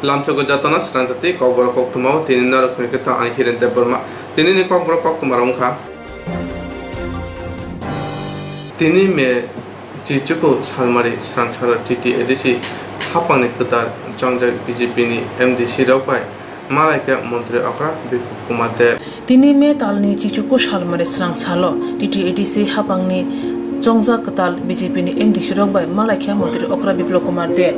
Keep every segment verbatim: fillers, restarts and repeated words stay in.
Lamsogo jotono srangjati kokborok koktwmao tini norokni khe tong ang Hiren Debbarma. Tinini kokborok koktwmarok wngkha. Tini May chichuku salmari srangsalo T T A D C hapangni kwtal chongjak B J P ni M D C rok bai malaikha montri okra Bipul Kumar Deb. Tini May talni chichuku salmari srangsalo T T A D C hapangni chongjak kwtal B J P ni M D C rok bai malaikha montri okra Bipul Kumar Deb.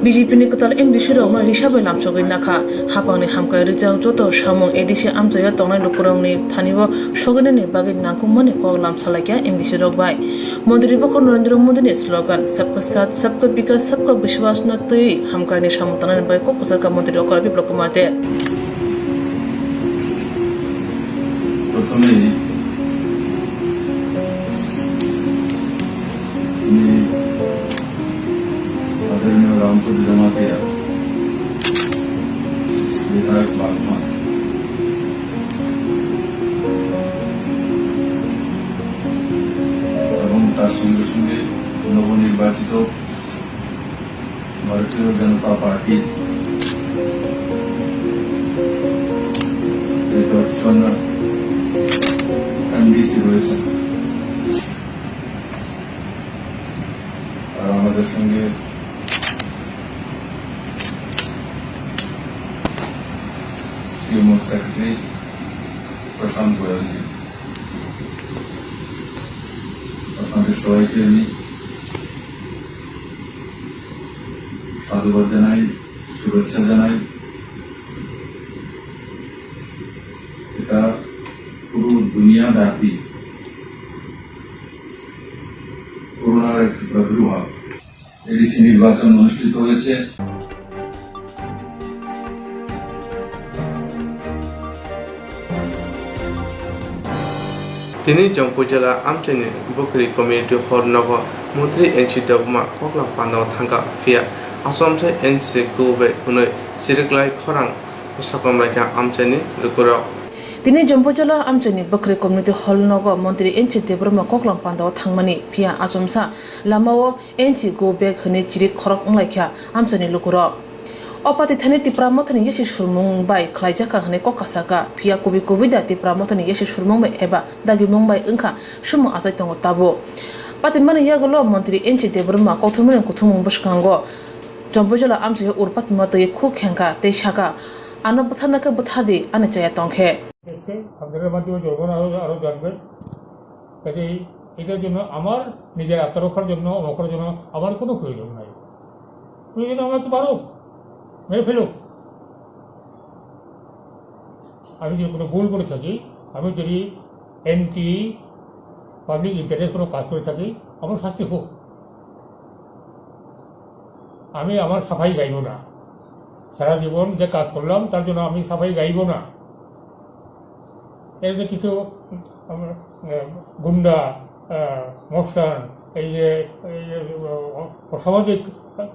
B J P ni kwtal M D C rokno risa bai lamsogwi nakha. Hapangni hamkrai rijak joto samung A D C amchaio tongnai lukurokni thanio soginani bagwi nangkukmani kok lamsalaikha M D C rok bai. Montri bokhok Narendra Modi ni slogan "Sabka Saath, Sabka Vikas, Sabka Vishwas" no twiwi hamkrai ni samung tangnani bagwi kok kwchar kha montri okra Biplab Kumar Deb. প্রথমেই আমি আদরণীয় রামপ্রভু জমাতিয়া, বিধায়ক বাগমা এবং তার সঙ্গে সঙ্গে নবনির্বাচিত ভারতীয় জনতা পার্টির এই কয়েকজন এমডিসি রয়েছেন, আর আমাদের সঙ্গে তৃণমূল সেক্রেটারি প্রশান্ত গোয়েলজি, আপনাদের সবাইকে আমি সাধুবাদ জানাই, শুভেচ্ছা জানাই। এটা পুরো দুনিয়াব্যাপী করোনার একটি প্রাদুর্ভাব। এডিসি নির্বাচন অনুষ্ঠিত হয়েছে। Tini Jampui jila amchaini Bwkhri community hall nogo montri N C Debbarma koklam pandao thangkha, phiya achomsa N C go back hwnwi chiriklai khorang sokomlaikha amchaini lukurok. Tini Jampui jila amchaini Bwkhri community hall nogo montri N C Debbarma koklam pandao thangmani, phiya achomsa lamao N C go back hwnwi chirik khorok wnglaikha amchaini lukurok. O pati thani Tipra Mothani yasi surmung bai khlaijakha hwnwi kok kasakha, phiya kubui kubui da Tipra Mothani yasi surmung bai eba dagimung bai wngkha swmung achai tongo tabuk. Patimani yagulo montri N C Debbarma kokthumani kuthumung bwskango Jampui jila amchaio ur patima twi khuk khengkha tei sakha, "Ano bwtharna khe bwthardi, ani chaya tongkhe." দেখছে, আপনাদের মাধ্যমে জনগণ আরও, আরও জানবে। কাজেই এটার জন্য আমার নিজের আত্মরক্ষার জন্য, অমকরার জন্য আমার কোনো প্রয়োজন নাই। প্রয়োজন আমাকে মারুক, মেরে ফেলুক। আমি যদি কোনো ভুল করে থাকি, আমি যদি অ্যান্টি পাবলিক ইন্টারেস্ট কোনো কাজ করে থাকি, আমার শাস্তি হোক। আমি আমার সাফাই গাইব না। সারা জীবন যে কাজ করলাম, তার জন্য আমি সাফাই গাইব না। এই যে কিছু, উম, আহ, গুন্ডা, আহ, মস্তান, এই যে, এই যে, আহ, অসামাজিক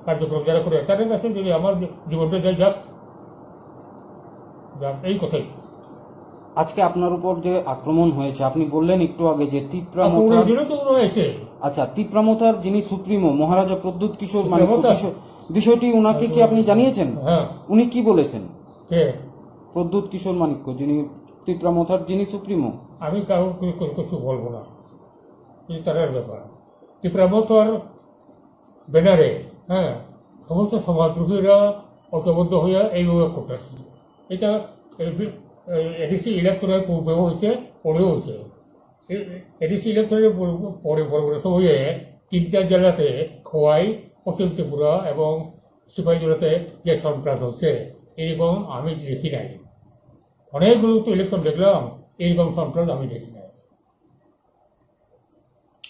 কার্যক্রম যারা করে, তাদের কাছে যদি আমার জীবনটা যাই যাক, যাক, এই কথাই। আজকে আপনার উপর যে আক্রমণ হয়েছে, আপনি বললেন একটু আগে যে তিপ্রা আক্রমণ মথার হয়েছিল তো ওরা এসে। আচ্ছা, তিপ্রা মথার যিনি সুপ্রিমো, মহারাজা প্রদ্যুৎ কিশোর তিপ্রা মানিক্য মথার? বিষয়-, বিষয়টি ওনাকে কি আপনি জানিয়েছেন? হ্যাঁ। উনি কি বলেছেন? কে? প্রদ্যুৎ কিশোর মানিক্য, যিনি তিপ্রা মথার যিনি সুপ্রিমো। আমি কারোর কি-, কি-, কিছু বলবো না, এই তাদের ব্যাপার। তিপ্রা মথার ব্যানারে, হ্যাঁ, সমস্ত সমাজদ্রোহীরা ঐক্যবদ্ধ হইয়া এইভাবে করতেছে। এটা এডিসি ইলেকশনের পূর্বেও হয়েছে, পরেও হয়েছে। এডিসি ইলেকশনের পরে বড় বড় সময়ে তিনটা জেলাতে, খোয়াই, পশ্চিম ত্রিপুরা এবং সিপাহীজলাতে যে সন্ত্রাস হচ্ছে, এইরকম আমি দেখি নাই। অনেকগুলো তো ইলেকশন দেখলাম, এইরকম সন্ত্রাস আমি দেখি নাই।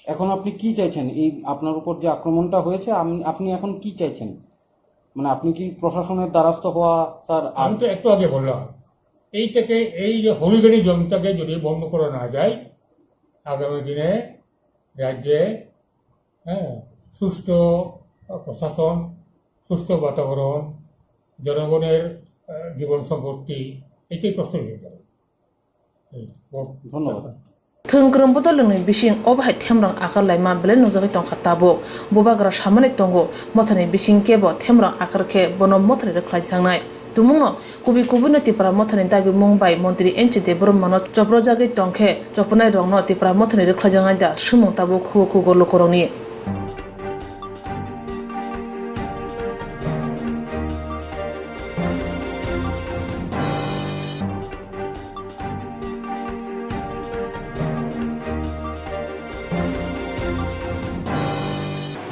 এখন আপনি কি চাইছেন? এই আপনার উপর যে আক্রমণটা হয়েছে, আম-, আপনি এখন কি চাইছেন? মানে, আপনি কি প্রশাসনের দ্বারস্থ হওয়া, স্যার? আর আমি তো একটু আগে বললাম, এই থেকে, এই যে হলিগানিজমটাকে যদি বন্ধ করা না যায়, আগামী দিনে রাজ্যে, হ্যাঁ, সুষ্ঠু প্রশাসন, সুস্থ বাতাবরণ, জনগণের, আহ, জীবন সম্পত্তি, এটাই প্রশ্ন হয়ে যাবে। এই, ও- ধন্যবাদ। Thwng kwrwng bodol rwngni bising o bahai themrang akar laima belai nukjagwi tongkha tabuk. Bubagra samani tongo, mothani bising kebo themrang akar khe bono mothani rwkhlaijaknai. Tumungno kubui kubuino Tipra mothani dagimung bai montri N C Debbarmano choprojagwi tongkhe, chopnairokno Tipra mothani rwkhlaijaknai da swngmung tabuk khugo khugo lukurokni.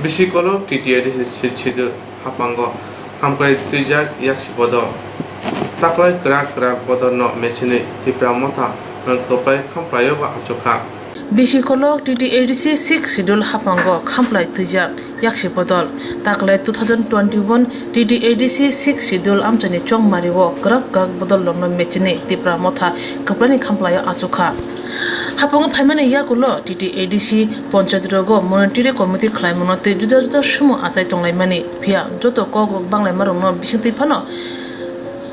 Bisi kolok T T A D C Sixth Schedule haphango hamkrai twijak yaksi bodol. Taklai kwrak kwrak bodolno mechinwi Tipra Motha nwng kwplai khamplaio ba achukha. Bisi kolok T T A D C Sixth Schedule haphango khamplai twijak yaksi bodol. Taklai two thousand twenty-one T T A D C Sixth Schedule amchaini chongmario kwrak kwrak bodol lomno mechinwi Tipra Motha kwplaini khamplaio achukha. Haphango phaimani yagulo T T A D C panchayat rogo monitoring committee khlaimano tei juda juda sumo achai tonglaimani. Phiya joto kok rok banglaimarokno bisingtwi phano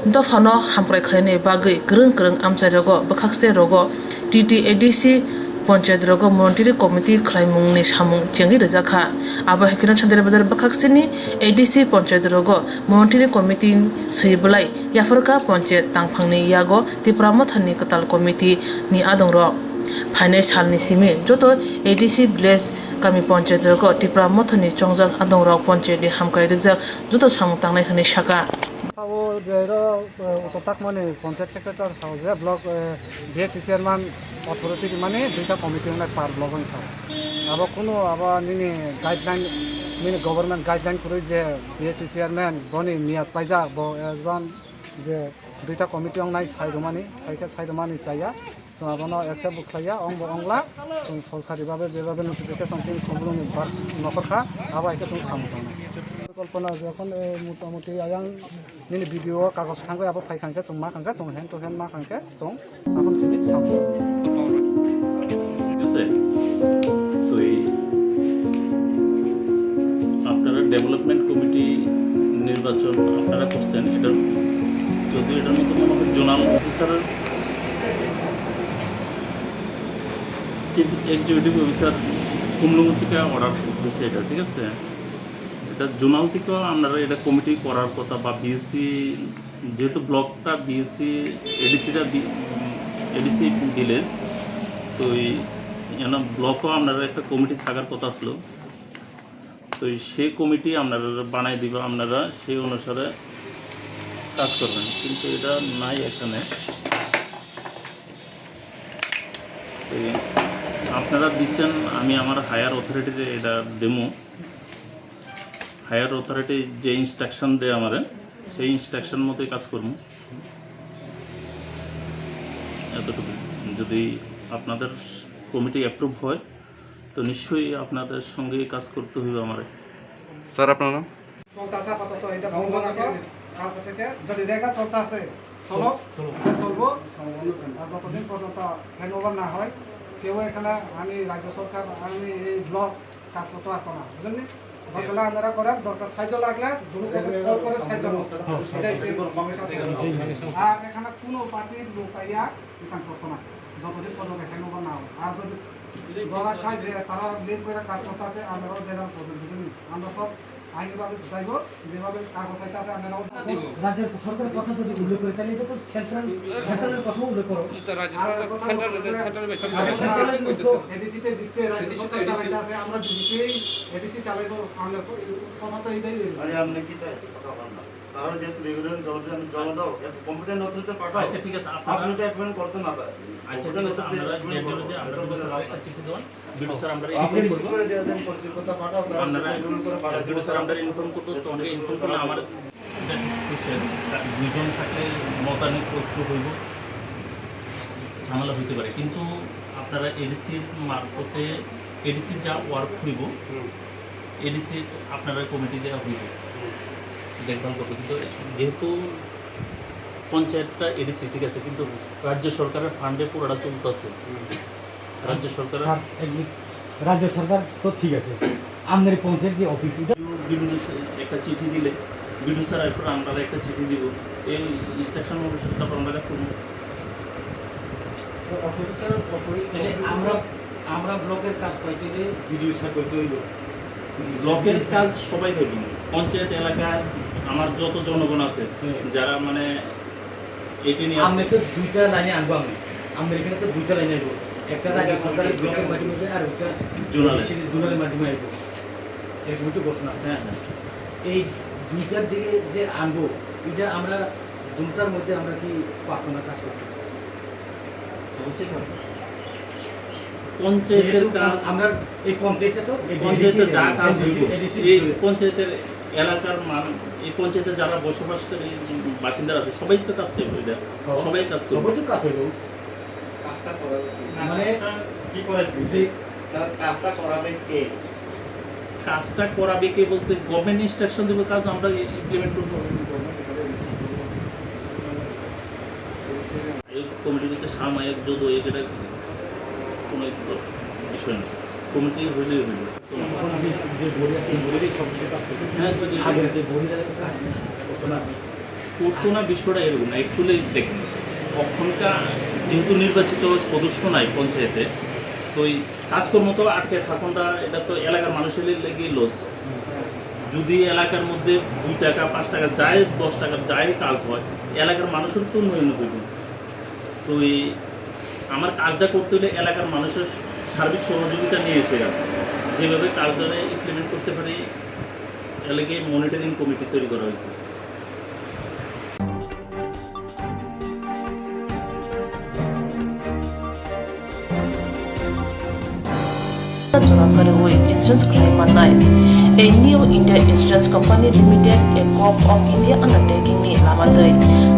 dophano hamkrai khlainani bagwi kwrwng kwrwng amchai rogo bwkhakste rogo T T A D C panchayat rogo monitoring committee khlaimungni samung chengwi rwjakha. Abo hai kheno Sandera Bazar bwkhaksini A D C panchayat rogo monitoring committee swi bwlai yapharkha panchayat tangphangni yago Tipra Mothani kwtal committee ni adongrok. Phainai salni simi joto A D C village kami panchayat rogo Tipra Mothani chongjak adongrok panchayat ni hamkrai rwjak joto samung tangnai hwnwi saka. Sabo je ro, eh, uto takmani panchayat secretary sao je block, eh, B S C chairman authority mani duita committee wngnai per block wng sao. Abo kunu abo nini guideline, nini government guideline kwrwi je B S C chairman boni miyat paijak bo ekjon je duita committee wngnai sai rwmani, hai khe sai rwmani chaya. Chwng abono accept bo khlaiya, ong bo ongla, chwng sorkari babe, je babe notification chwng khumulwngni bar nokhorkha, abo hai khe chwng samung tangna. Kalpana jokhon, eh, motamoti ayang nini video o kagoj thangkhe, abo phai khangkhe, chwng ma khangkhe, chwng hand to hand ma khangkhe, chwng akhon simi samung. ঠিক আছে? তো এই আপনারা development committee নির্বাচন আপনারা করছেন, এটা যদি এটার মধ্যে মনে হয় জোনাল অফিসারের চিফ এক্সিকিউটিভ অফিসার কুমলুঙ্গি থেকে অর্ডার দিচ্ছে এটা, ঠিক আছে? এটা জোনাল থেকেও আপনারা এটা কমিটি করার কথা বা বিএসসি, যেহেতু ব্লকটা বিএসসি, এডিসিটা এডিসি ভিলেজ, তো এই এখানে ব্লকও আপনারা একটা কমিটি থাকার কথা ছিল। তো সেই কমিটি আপনারা বানাই দিবা, আপনারা সেই অনুসারে কাজ করবেন, কিন্তু এটা নাই এখানে। তো আপনারা দিচ্ছেন, আমি আমার হায়ার অথরিটিতে এটা দেবো। হায়ার অথরিটি যে ইনস্ট্রাকশন দেয় আমারে, সেই ইনস্ট্রাকশন মতোই কাজ করবো। এতটুকু। যদি আপনাদের কমিটি অ্যাপ্রুভ হয়, তো নিশ্চয়ই আপনাদের সঙ্গেই কাজ করতে হইবে আমারে। স্যার, আপনার নাম? চলতে আছে আপাতত, এটা বন্ধ রাখো। কালকে থেকে যদি রেগা চলতে আছে, চলো, চলো। চলবো। আর যতদিন পর্যন্ত হ্যান্ডওভার না হয়, কেউ এখানে, আমি রাজ্য সরকার, আমি এই ব্লক কাজ করতে পারবো না, বুঝলেন? দরকার হলে আপনারা করেন, দরকার সাহায্য লাগলে দুটো কল করে সাহায্য নেবো। হ্যাঁ, স্যার। এটাই সেই সমস্যা। আর এখানে কোনো পার্টির লোক আইয়া ইতান করতো না, যতদিন পর্যন্ত হ্যান্ডওভার না হয়। আর যদি ধরা খায় যে তারা লেট করে কাজ করতে আছে, আমরাও বেজার করবেন, বুঝলেন? আমরা সব আইনিভাবে যাইব, যেভাবে কাগজ চাইতে আছে, আপনারাও রাজ্যের সরকারের কথা যদি উল্লেখ করে, তাহলে এটা তো সেন্ট্রাল, সেন্ট্রালের কথা উল্লেখ করো। এটা রাজ্য আর সরকার, কথা সেন্ট্রাল, বলতে সেন্ট্রাল বিষয়। আর সেন্ট্রালের মধ্যে এডিসিতে জিতছে, রাজ্য সরকার চালাইতে আছে, আমরা ডিসি, এডিসি চালাইবো, আমরা কথা তো এটাই রয়েছে। আরে, আপনি কি তাই কথা বলেন না? তাহলে যেহেতু রেগুলার জমা দিয়ে আমি জমা দাও, একটু কম্পিউটার নথিতে পাঠাও। আচ্ছা, ঠিক আছে, আপনারা আপনি তো অ্যাপয়েন্ট করতে না পারেন। আচ্ছা, ঠিক আছে, আপনারা জেন্ডারে দিয়ে আমরা বিডিও স্যারকে একটা চিঠি দেবেন। বিডিও স্যার, আমরা ইনফর্ম করব। করে দেওয়া দেন, পরিচয় কথা পাঠাও, তারা আপনারা, রুল করে পাঠাও। বিডিও স্যার, আমরা ইনফর্ম করব, তো আমরা ইনফর্ম করলে আমার এটা বুঝছেন, দুইজন থাকলে মতানৈক্য একটু হইব, ঝামেলা হইতে পারে, কিন্তু আপনারা এডিসির মারফতে, এডিসির যা ওয়ার্ক হইব, হুম। এডিসি আপনারা কমিটি দেওয়া হইব, হুম। দেখভাল করবে। কিন্তু যেহেতু পঞ্চায়েতটা এডিসি, ঠিক আছে, কিন্তু রাজ্য সরকারের ফান্ডে পুরোটা চলতেছে। হুম। রাজ্য সরকারের স্যার, এক মিনিট। রাজ্য সরকার তো ঠিক আছে, আমনের পঞ্চায়েত যে অফিস, এটা বিডিও একটা চিঠি দিলে, বিডিও স্যার এরপর আমরা একটা চিঠি দিব, এই ইনস্ট্রাকশন অনুসারে তারপর আমরা কাজ করবো। তাহলে আমরা, আমরা ব্লকের কাজ পাইতে হলে বিডিও স্যার পাইতে হইল। ব্লকের কাজ সবাই পাইব। পঞ্চায়েত এলাকার আমার যত জনগণ আছে, হ্যাঁ। যারা মানে এটা নিয়ে আপনি তো দুইটা লাইনে আনবো আমি। আমাদের এখানে তো দুইটা লাইন আইব। একটা রাজ্য সরকারের ব্লকের মাধ্যমে আর একটা জোনাল। এডিসি জোনালের মাধ্যমে আইব। এরকম তো ঘটনা। হ্যাঁ, হ্যাঁ। এই দুইটার দিকে যে আনবো, এটা আমরা দুটার মধ্যে আমরা কি পারতো না কাজ করতে? অবশ্যই পারতো। পঞ্চায়েতের যেহেতু কাজ, আমরা এই পঞ্চায়েতটা তো এডিসি পঞ্চায়েতে যা কাজ এডিসি হইব, এডিসি এই ভিতরে। পঞ্চায়েতের এলাকার মান-, এই পঞ্চায়েতে যারা বসবাসকারী বাসিন্দা আছে, সবাই তো কাজ করবে এটা। হ্যাঁ। সবাই কাজ করবে। সবাই তো কাজ হইব। কাজটা করা উচিত। মানে কাজটা কি করে যে স্যার, কাজটা করাবে কে? কাজটা করাবে কে বলতে গভর্নমেন্ট ইনস্ট্রাকশন দেবে, কাজ আমরা ইমপ্লিমেন্ট করবো। আয়োজক কমিটি বলতে সাম আয়োজক যত আয়োজক, এটা কোনো বিষয় না, কমিটি হইলেই হইল। এখন যে, যে বডি আছে, এই বডিরই সব কিছু কাজ করবে। হ্যাঁ, যদি আগের যে বডির কাজ করতো না। করতো না বিষয়টা এরকম না। অ্যাকচুয়ালি দেখুন, অখনকার যেহেতু নির্বাচিত সদস্য নাই পঞ্চায়েতে, তো এই কাজকর্ম তো আটকে থাকুনটা, এটা তো এলাকার মানুষের লেগেই লস। যদি এলাকার মধ্যে দুই টাকা, পাঁচ টাকা যায়, দশ টাকার যায় কাজ হয়, এলাকার মানুষের তো উন্নয়ন হইব। তো এই আমার কাজটা করতে হলে এলাকার মানুষের সার্বিক সহযোগিতা নিয়ে এসে গেল, যেভাবে কাজটা ইমপ্লিমেন্ট করতে পারি, এলাকায় মনিটরিং কমিটি তৈরি করা হয়েছে। Jora kwrwi insurance khlai mannai. A New India Insurance Company Limited, a Gov of India undertaking ni lama twi.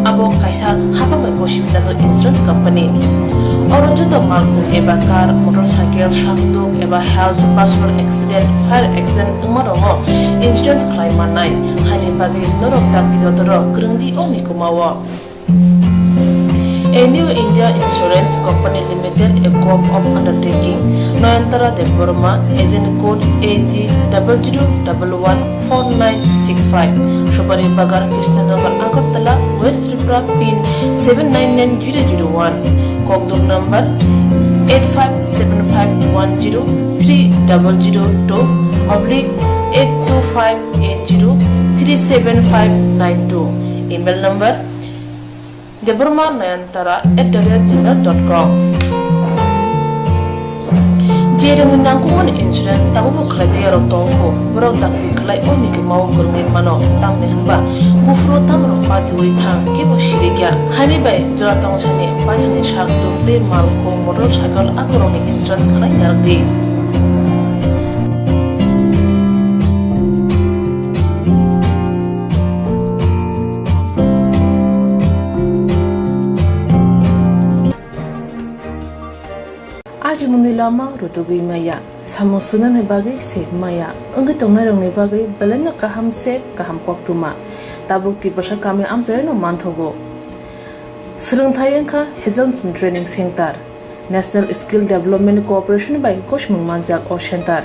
Abo kaisa hapang bai bosi bijak insurance company. Oro joto malkhung eba car, motorcycle, sakduk eba health, personal accident, fire accident wngma rokno insurance khlai mannai. Haini bagwi norok dakti dotorok kwrwngdi o mikuma o. A New India Insurance Company Limited, a Gov of undertaking, Nayantara Debbarma, agent code A G double zero double one four nine six five, Supari Bagar, Krishnanagar, Agartala, West Tripura, pin seven nine nine zero zero one, Kokdum number eight five seven five one zero three double zero two oblique eight two five eight zero three seven five nine two, email number Debbarma Nayantara at the rate gmail dot com. Jeremni nangkukmani insurance tabukbo khlaijak yarok tongkho, borok dakti khlai o mikima o kwrwngwi mano, tamni hwnba buphuru tamrok patiwi thang kebo sirikya. Haini bai jora tongsani paithakni sak tuk tei malkhung motorcycle akorokni insurance khlai narwkdi. Ajimungni lama rutugwi maya, samung swngnani bagwi sep maya, wngwi tongnairokni bagwi belaino kaham sep, kaham koktwma. Tabuk Tiprasa kami amchaino manthogo. Swrwngthai wngkha Hazelson Training Center. National Skill Development Corporation bai gosimung manjak o center.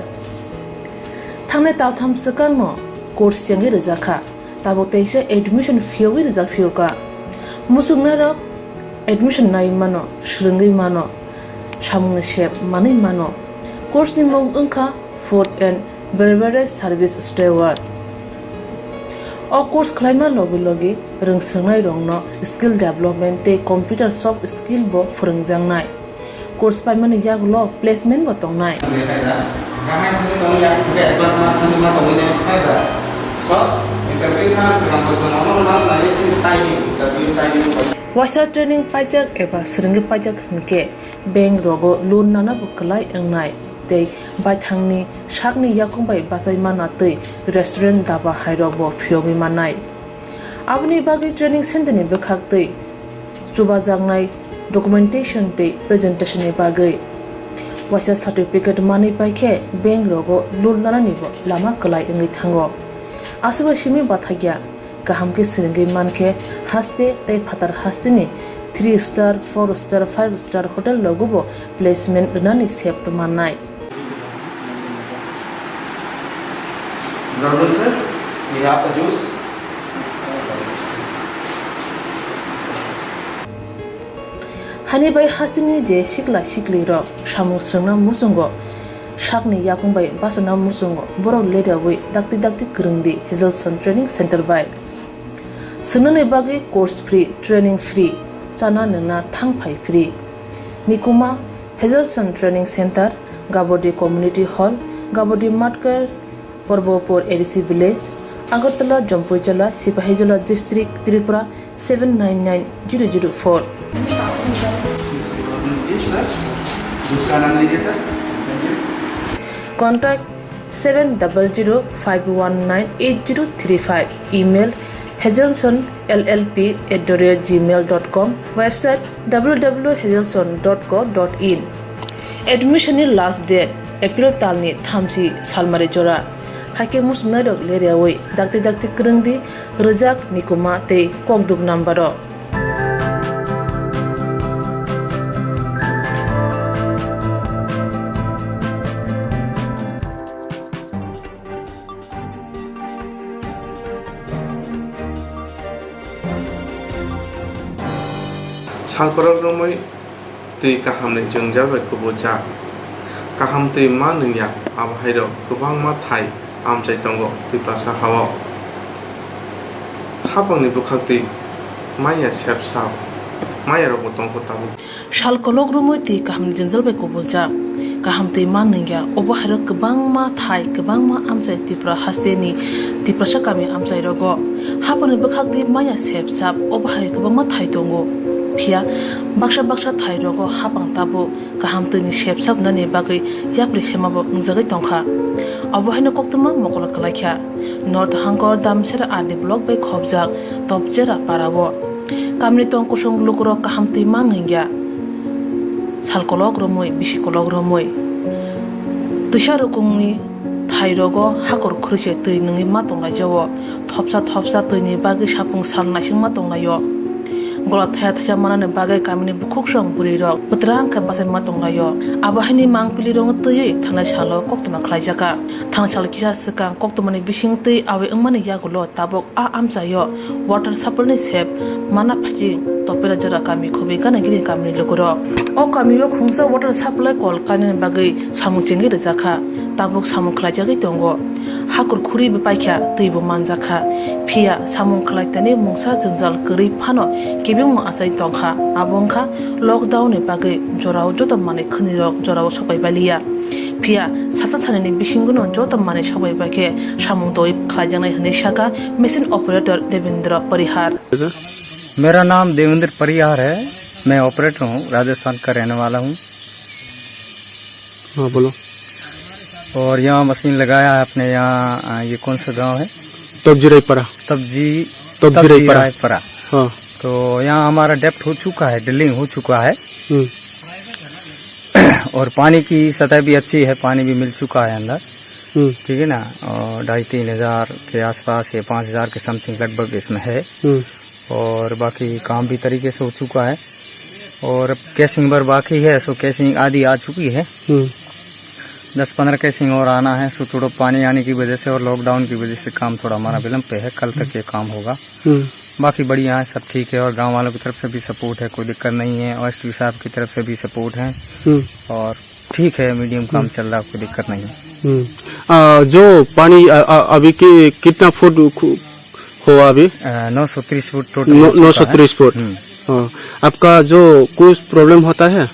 Thangnai taltham swkangno course chengwi rwjakha. Tabuk teisa admission phiyogwi rijak phiyokha. Muchungnairok admission naiwi mano, swrwngwi mano, samungni sep manwi mano. Course ni mung wngkha Food and Beverage Service Steward. O course khlaima logi logi rwngswrwngnairokno skill development tei computer soft skill bo phwrwngjaknai. Course paimani yagulo placement bo tongnai. Waisa training paijak eba swrwngwi paijak hwnkhe bank rogo loan nana bo kwlai wngnai tei baithangni sakni yakung bai bachai manna twi restaurant, daba hairok bo phiyogwi mannai. Aboni bagwi training center ni bwkhak twi chubajaknai documentation tei presentation ni bagwi waisa certificate manwi paikhe bank rogo loan nanani bo lama kwlai wngwi thango. Aswkbai simi bathakya kaham khe swrwngwi mankhe haste tei phatar hasteni three star, four star, five star hotel rogo bo placement rwnani sep mannai. Good afternoon, sir. We have a juice. Hani bai hasteni je sikla siklirok samung swrwngna muchungo, sakni yakung bai bachana muchungo borok leriawi dakti dakti kwrwngdi Hazelson Training Center bai. Swngnani bagwi course free, training free, chana nwngna thang phai free. Nikuma, Hazelson Training Center, Gabodi Community Hall, Gabodi Matkar, Porbopur A D C Village, Agartala, Jompuijola, Sipahijola District, Tripura seven nine nine zero zero four. दूसरा नाम लीजिए sir. Contact seven double zero five one nine eight zero three five. Email, hazelson L L P at the rate gmail dot com. Website, W W W hazelson dot co dot in. Admission ni last date April talni thamchi salmari jora. Haikhe muchungnairok leriawi dakti dakti kwrwngdi, rwjak, nikuma tei kokduk number o. Sal kwrak romwi twi kahamni jwngjal bai kubujak. Kaham twi ma nwngya, abo hairok kwbangma thai amchai tongo Tiprasa hao. Hapangni bwkhak twi manya sep sap, manya rokbo tongkho tabuk. Sal kolok romwi twi kahamni jwngjal bai kubuljak. Kaham twi ma nwngya, obo hairok kwbangma thai, kwbangma amchai Tripura hasteni Tiprasa kami amchai rogo. Hapangni bwkhak twi manya sep sap, obo hai kwbangma thai tongo. Phiya baksa baksa thai rogo hapang tabuk kaham twini sep sap nani bagwi yapri semabo wngjagwi tongkha. Obo haino koktwma mokolo kwlaikha. North Hangkor Damsera R D block bai khobjak Topjera parao. Kamini tong kusung lukurok kaham twi ma nwngya. Sal kolok romwi, bisi kolok romwi. Twisa rukungni thai rogo hakor khuri se twi nwngwi ma tonglaijao. Thopsa thopsa twini bagwi sapung sal naisingma tonglaio. Gola thaya thaisa manani bagwi kamini bukhuk song bwrwi rok bwtrang khe bachai ma tonglaio. Abo haini mangpili rokno twiwi thanai salo koktwma khlaijakha. Thanai sal kisa swkang koktwmani bising twi awi wngmani yagulo tabuk a amchaio water supply ni sep mana phachi Topera jora kami khubui gana gini kamini lukurok. O kamio khungsa water supply kol kainani bagwi samung chengwi rwjakha, tabuk samung khlaijagwi tongo. Hakur khuri bo paikha, twi bo manjakha. Phiya samung khlaitani mungsa jwngjal kwrwi phano kebengno achai tongkha. Abo wngkha lockdown ni bagwi jorao joto manwi khwnirok jorao sopai baliya. Phiya sata sanini bisingono joto manwi sopai baikhe samung twi khlaijaknai hwnwi sakha machine operator Devendra Parihar. मेरा नाम देवेंद्र परिहार है, मैं ऑपरेटर हूँ, राजस्थान का रहने वाला हूँ। हाँ, बोलो। और यहाँ मशीन लगाया है अपने यहाँ, आ, ये कौन सा गांव है? तबजी रायपाड़ा। तबजी, तबजी तबजी रायपाड़ा। रायपाड़ा। हाँ। तो यहाँ हमारा डेप्थ हो चुका है, ड्रिलिंग हो चुका है। हम्म। और पानी की सतह भी अच्छी है, पानी भी मिल चुका है अंदर। हम्म। ठीक है ना? और ढाई तीन हज़ार के आसपास या पाँच हज़ार के समथिंग लगभग इसमें है। हम्म। और बाकी काम भी तरीके से हो चुका है। और केसिंग भर बाकी है, सो केसिंग आधी आ चुकी है। हम्म। दस पन्द्रह केसिंग और आना है, सो थोड़ा पानी आने की वजह से और लॉकडाउन की वजह से काम थोड़ा हमारा विलंब पे है। कल तक ये काम होगा। हम्म। बाकी बढ़िया है, सब ठीक है और गांव वालों की तरफ से भी सपोर्ट है, कोई दिक्कत नहीं है। और एसडीओ साहब की तरफ से भी सपोर्ट है। हम्म। और ठीक है, मीडियम काम हम्म। चल रहा है, कोई दिक्कत नहीं है। हम्म। आ, जो पानी, आ, आ, अभी के कितना फुट खु-, हो अभी? अ, नौ सौ तीस फुट टोटल नौ-, हो चुका है। नौ सौ तीस फुट। हम्म। हाँ। आपका जो कुछ प्रॉब्लम होता है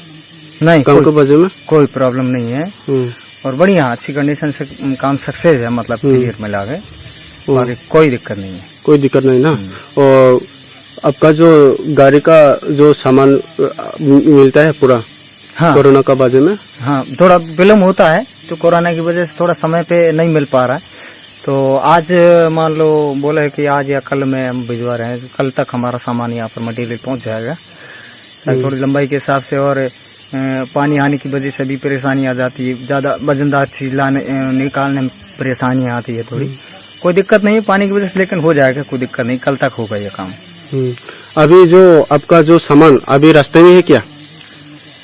नहीं, काम कोई, के वजह में? कोई प्रॉब्लम नहीं है। हम्म। और बढ़िया, अच्छी कंडीशन से काम सक्सेस है, मतलब, हम्म। क्लियर मिला के। हम्म। बाकी कोई दिक्कत नहीं है। कोई दिक्कत नहीं ना? हम्म। और आपका जो गाड़ी का जो सामान, अ, मिलता है पूरा? हाँ। कोरोना का वजह में? हाँ, थोड़ा विलम्ब होता है, तो कोरोना की वजह से थोड़ा समय पे नहीं मिल पा रहा है। तो आज मान लो बोला है कि आज या कल में हम भिजवा रहे हैं, कल तक हमारा सामान यहाँ पर मटेरियल पहुँच जाएगा। सर, हम्म। थोड़ी लंबाई के हिसाब से और, अ, पानी आने की वजह से भी परेशानी आ जाती है, ज़्यादा वजनदार चीज़ लाने, अ, निकालने में परेशानी आती है थोड़ी। हम्म। कोई दिक्कत नहीं है पानी की वजह से, लेकिन हो जाएगा, कोई दिक्कत नहीं, कल तक होगा ये काम। हम्म। अभी जो आपका जो सामान अभी रास्ते में है क्या?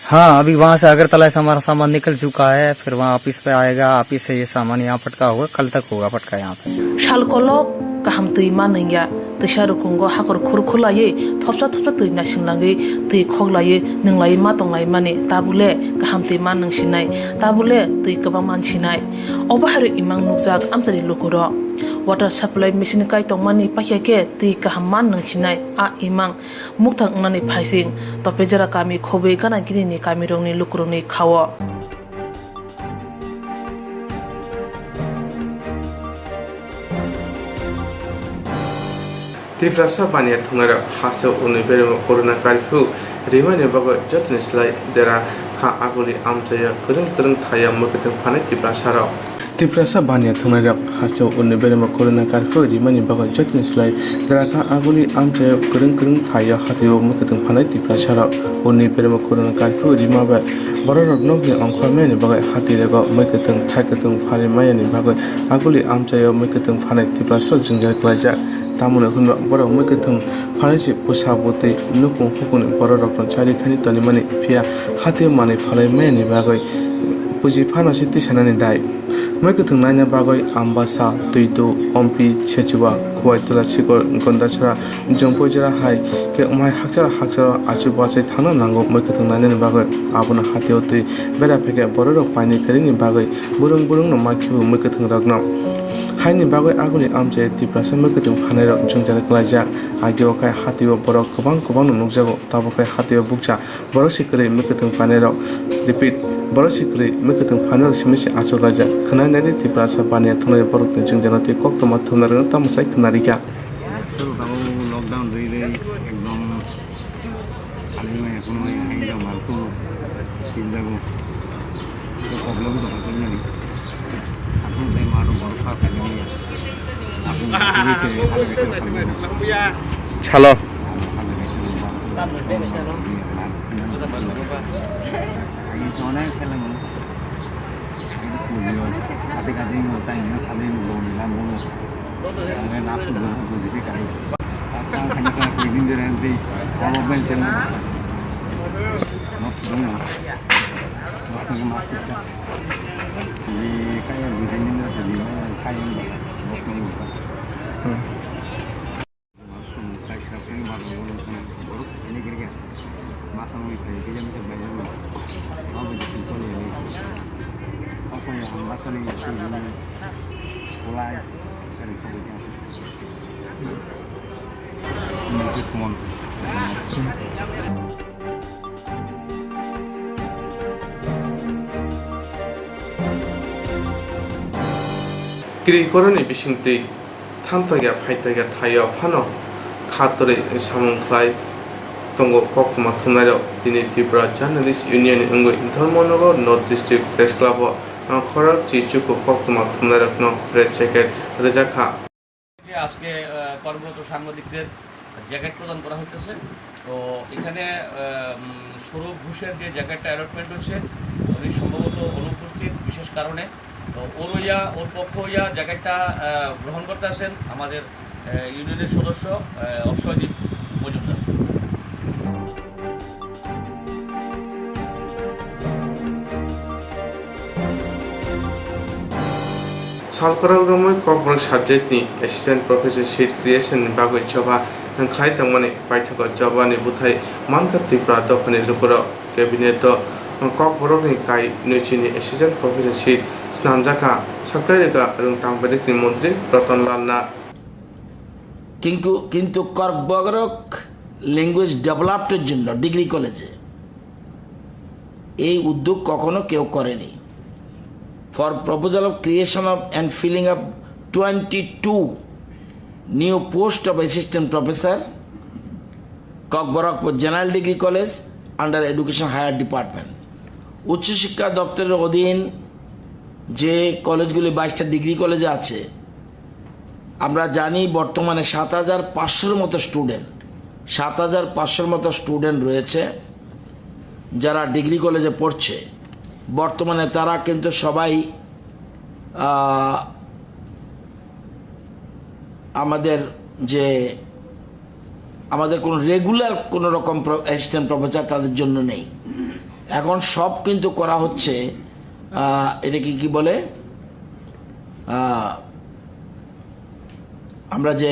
हाँ, अभी वहाँ से अगरतला से हमारा सामान निकल चुका है, फिर वहाँ ऑफिस पे आएगा, ऑफिस से ये सामान यहाँ पटका होगा, कल तक होगा पटका यहाँ पे। Sal kolok Kaham twi ma nwngya, twisa rukungo hakor khur khulaiwi thopsa thopsa twi naisinglaiwi twi khoklaiwi nwnglaiwi ma tonglaimani, tabule kaham twi ma nwngsinai, tabule twi kwbang mansinai. Obo hairwi imang nukjak amchaini lukurok. Water supply machine kai tongmani paikha khe twi kaham ma nwngsinai a imang. Mukthang wngnani phaising, Topejora kami khobwi gana ginini kamirokni lukurokni khao. Tiprasa baniya thungnairok hasteo unui beremo corona curfew rimani bagwi jotoni slai dera kha aguli amchaio kwrwng kwrwng thaio mwkhwtwng phanai Tiprasarok. Tiprasa baniya thungnairok hasteo unui beremo corona curfew rimani bagwi jotoni slai dera kha aguli amchaio kwrwng kwrwng thaio hatio mwkhwtwng phanai Tiprasarok. Unui beremo corona curfew rima bai bororok nokni ongkhormaini bagwi hati rego mwkhwtwng thai kwtwng phanai mayani bagwi aguli amchaio mwkhwtwng phanai Tiprasarok jwngjal klaijak. Tamoni hwnba borok mwkhwtwng phanai se bwsa bwtwi nukung hukungni bororokno chari khani tonimani phiya hati manwi phalai mayani bagwi puji phano se tisanani dai. Mwkhwtwng naina bagwi Ambasa, Twito, Ompi, Sechuwa, Kuwaitula, Sikor, Gondasora, Jompoijora hai khe wmhai hakcharo hakcharo achu bachai thangna nango mwkhwtwng nainani bagwi. Abono hatio twi bera phaikhe bororok paini kwrwngni bagwi burung burungno ma khibu mwkhwtwng rokno. Haini bagwi aguni amchai Tiprasa mwkhwtwng phanairok jwngjal klaijak. Agio khai hatio borok kwbang kwbangno nukjago, tabuk khai hatio bukcha. Borok si kwrwi mwkhwtwng phanirok. Repeat, borok si kwrwi mwkhwtwng phanirok simi se achuk laijak. Khwnai naidi Tiprasa baniya thungnai borokni jwngjano tei koktwma thumnairokno tamo sai khwnarikha. Lockdown rwi rwi ekdom salai maya kheno hai hai da mal kheno tinjago. Problem dong kheno nani. Akhon tei maro borok kha khainani ya. Salo. Kiri koroni bisingtwi thantoya phaitoya thaio phano kha torwi samung khlai tongo koktwma thumnairok. Tini Tripura Journalist Union ni wngwi Dharmanagar North District Press Club o khorok chichuku koktwma thumnairokno press jacket rwjakha. আজকে, আহ, কর্মরত সাংবাদিকদের জ্যাকেট প্রদান করা হইতেছে। তো এখানে, আহ, উম, সৌরভ ঘোষের যে জ্যাকেটটা অ্যালটমেন্ট হয়েছে, উনি সম্ভবত অনুপস্থিত বিশেষ কারণে। তো ওর হইয়া, ওর পক্ষ হইয়া জ্যাকেটটা, আহ, গ্রহণ করতে আছেন আমাদের, আহ, ইউনিয়নের সদস্য, আহ, অক্ষয়দীপ Majumdar. Salkorok romwi Kokborok subject ni assistant professor seat creation ni bagwi choba khlai tongmani paithago choba ni bwthai mankha Tripura dophani lukurok. Cabinet o Kokborok ni kai nwichi ni assistant professor seat snamjakha, saktai rwkha rwngtham bedekni montri Ratan Lal Nath. কিন্তু কিন্তু ককবরক ল্যাঙ্গুয়েজ ডেভেলপমেন্টের জন্য ডিগ্রি কলেজে এই উদ্যোগ কখনো কেউ করেনি। For proposal of creation of and filling up twenty two new post of assistant professor, Kokborok General Degree College under Education Higher Department। উচ্চশিক্ষা দপ্তরের অধীন যে কলেজগুলি বাইশটা ডিগ্রি কলেজ আছে, আমরা জানি বর্তমানে সাত হাজার পাঁচশোর মতো স্টুডেন্ট, সাত হাজার পাঁচশোর মতো স্টুডেন্ট রয়েছে যারা ডিগ্রি কলেজে পড়ছে। বর্তমানে তারা কিন্তু সবাই, আহ, আমাদের যে, আমাদের কোনো রেগুলার কোনো রকম প্র-, অ্যাসিস্ট্যান্ট প্রফেসর তাদের জন্য নেই। এখন সব কিন্তু করা হচ্ছে, আহ, এটাকে কি বলে? আহ, আমরা যে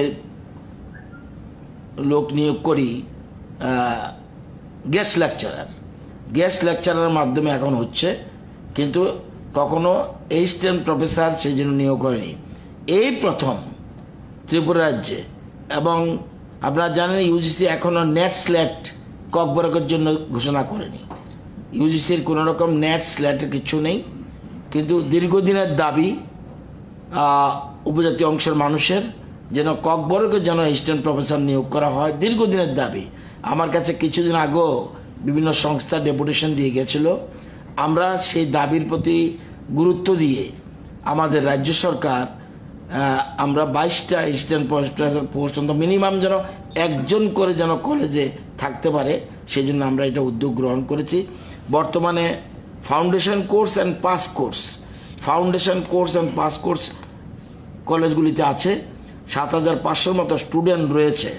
লোক নিয়োগ করি, গেস্ট লেকচারার, গেস্ট লেকচারার মাধ্যমে এখন হচ্ছে, কিন্তু কখনো অ্যাসিস্ট্যান্ট প্রফেসর সেই জন্য নিয়োগ হয়নি। এই প্রথম ত্রিপুরা রাজ্যে। এবং আপনারা জানেন, ইউজিসি এখনও নেট স্ল্যাট ককবরকের জন্য ঘোষণা করেনি। ইউজিসির কোনো রকম নেট স্ল্যাটের কিছু নেই, কিন্তু দীর্ঘদিনের দাবি আহ, উপজাতি অংশের মানুষের যেন ককবরকে যেন অ্যাসিস্ট্যান্ট প্রফেসর নিয়োগ করা হয়, দীর্ঘদিনের দাবি। আমার কাছে কিছুদিন আগেও বিভিন্ন সংস্থা ডেপুটেশন দিয়ে গেছিল। আমরা সেই দাবির প্রতি গুরুত্ব দিয়ে আমাদের রাজ্য সরকার, আহ, আমরা বাইশটা অ্যাসিস্ট্যান্ট প্রফেসর পোস্ট, অন্তত মিনিমাম যেন একজন করে যেন কলেজে থাকতে পারে, সেই জন্য আমরা এটা উদ্যোগ গ্রহণ করেছি। বর্তমানে foundation course and pass course, foundation course and pass course কলেজগুলিতে আছে, সাত হাজার পাঁচশোর মতো স্টুডেন্ট রয়েছে।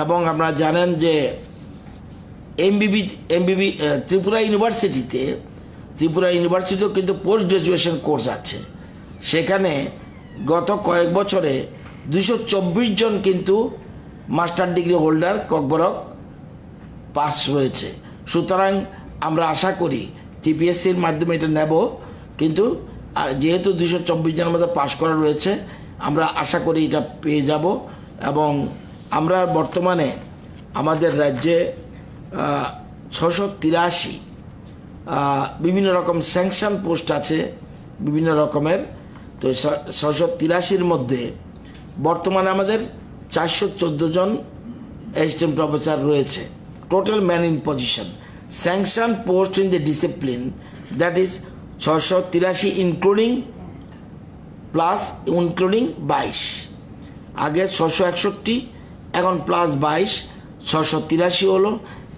এবং আপনারা জানেন যে এমবিবি, এমবিবি, আহ, ত্রিপুরা ইউনিভার্সিটিতে, ত্রিপুরা ইউনিভার্সিটিও কিন্তু পোস্ট গ্র্যাজুয়েশন কোর্স আছে। সেখানে গত কয়েক বছরে দুইশো চব্বিশ জন কিন্তু মাস্টার ডিগ্রি হোল্ডার ককবরক পাস রয়েছে। সুতরাং আমরা আশা করি টিপিএসসির মাধ্যমে এটা নেব, কিন্তু, আহ, যেহেতু দুইশো চব্বিশ জনের মধ্যে পাস করা রয়েছে, আমরা আশা করি এটা পেয়ে যাব। এবং আমরা বর্তমানে আমাদের রাজ্যে, আহ, ছশো তিরাশি, আহ, বিভিন্ন রকম স্যাংশন পোস্ট আছে, বিভিন্ন রকমের। তো ছ-, ছশো তিরাশির মধ্যে বর্তমানে আমাদের চারশো চোদ্দ জন অ্যাসিস্ট্যান্ট প্রফেসর রয়েছে। Total man in position, sanction post in the discipline, that is ছশো তিরাশি including plus including বাইশ। আগে ছশো একষট্টি, এখন প্লাস বাইশ, ছশো তিরাশি হলো।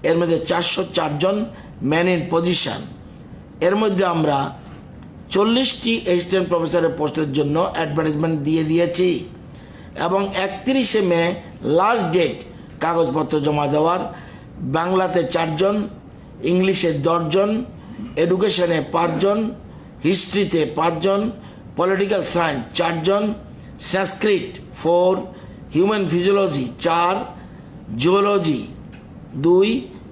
এর মধ্যে চারশো চার জন ম্যান ইন পজিশন। এর মধ্যে আমরা চল্লিশটি অ্যাসিস্ট্যান্ট প্রফেসরের পোস্টের জন্য অ্যাডভার্টাইজমেন্ট দিয়ে দিয়েছি এবং একত্রিশে মে লাস্ট ডেট কাগজপত্র জমা দেওয়ার। বাংলাতে চারজন, ইংলিশে দশজন, এডুকেশনে পাঁচজন, হিস্ট্রিতে পাঁচজন, পলিটিক্যাল সায়েন্স চারজন, সংস্কৃত ফোর, হিউম্যান ফিজিওলজি চার, জুওলজি দুই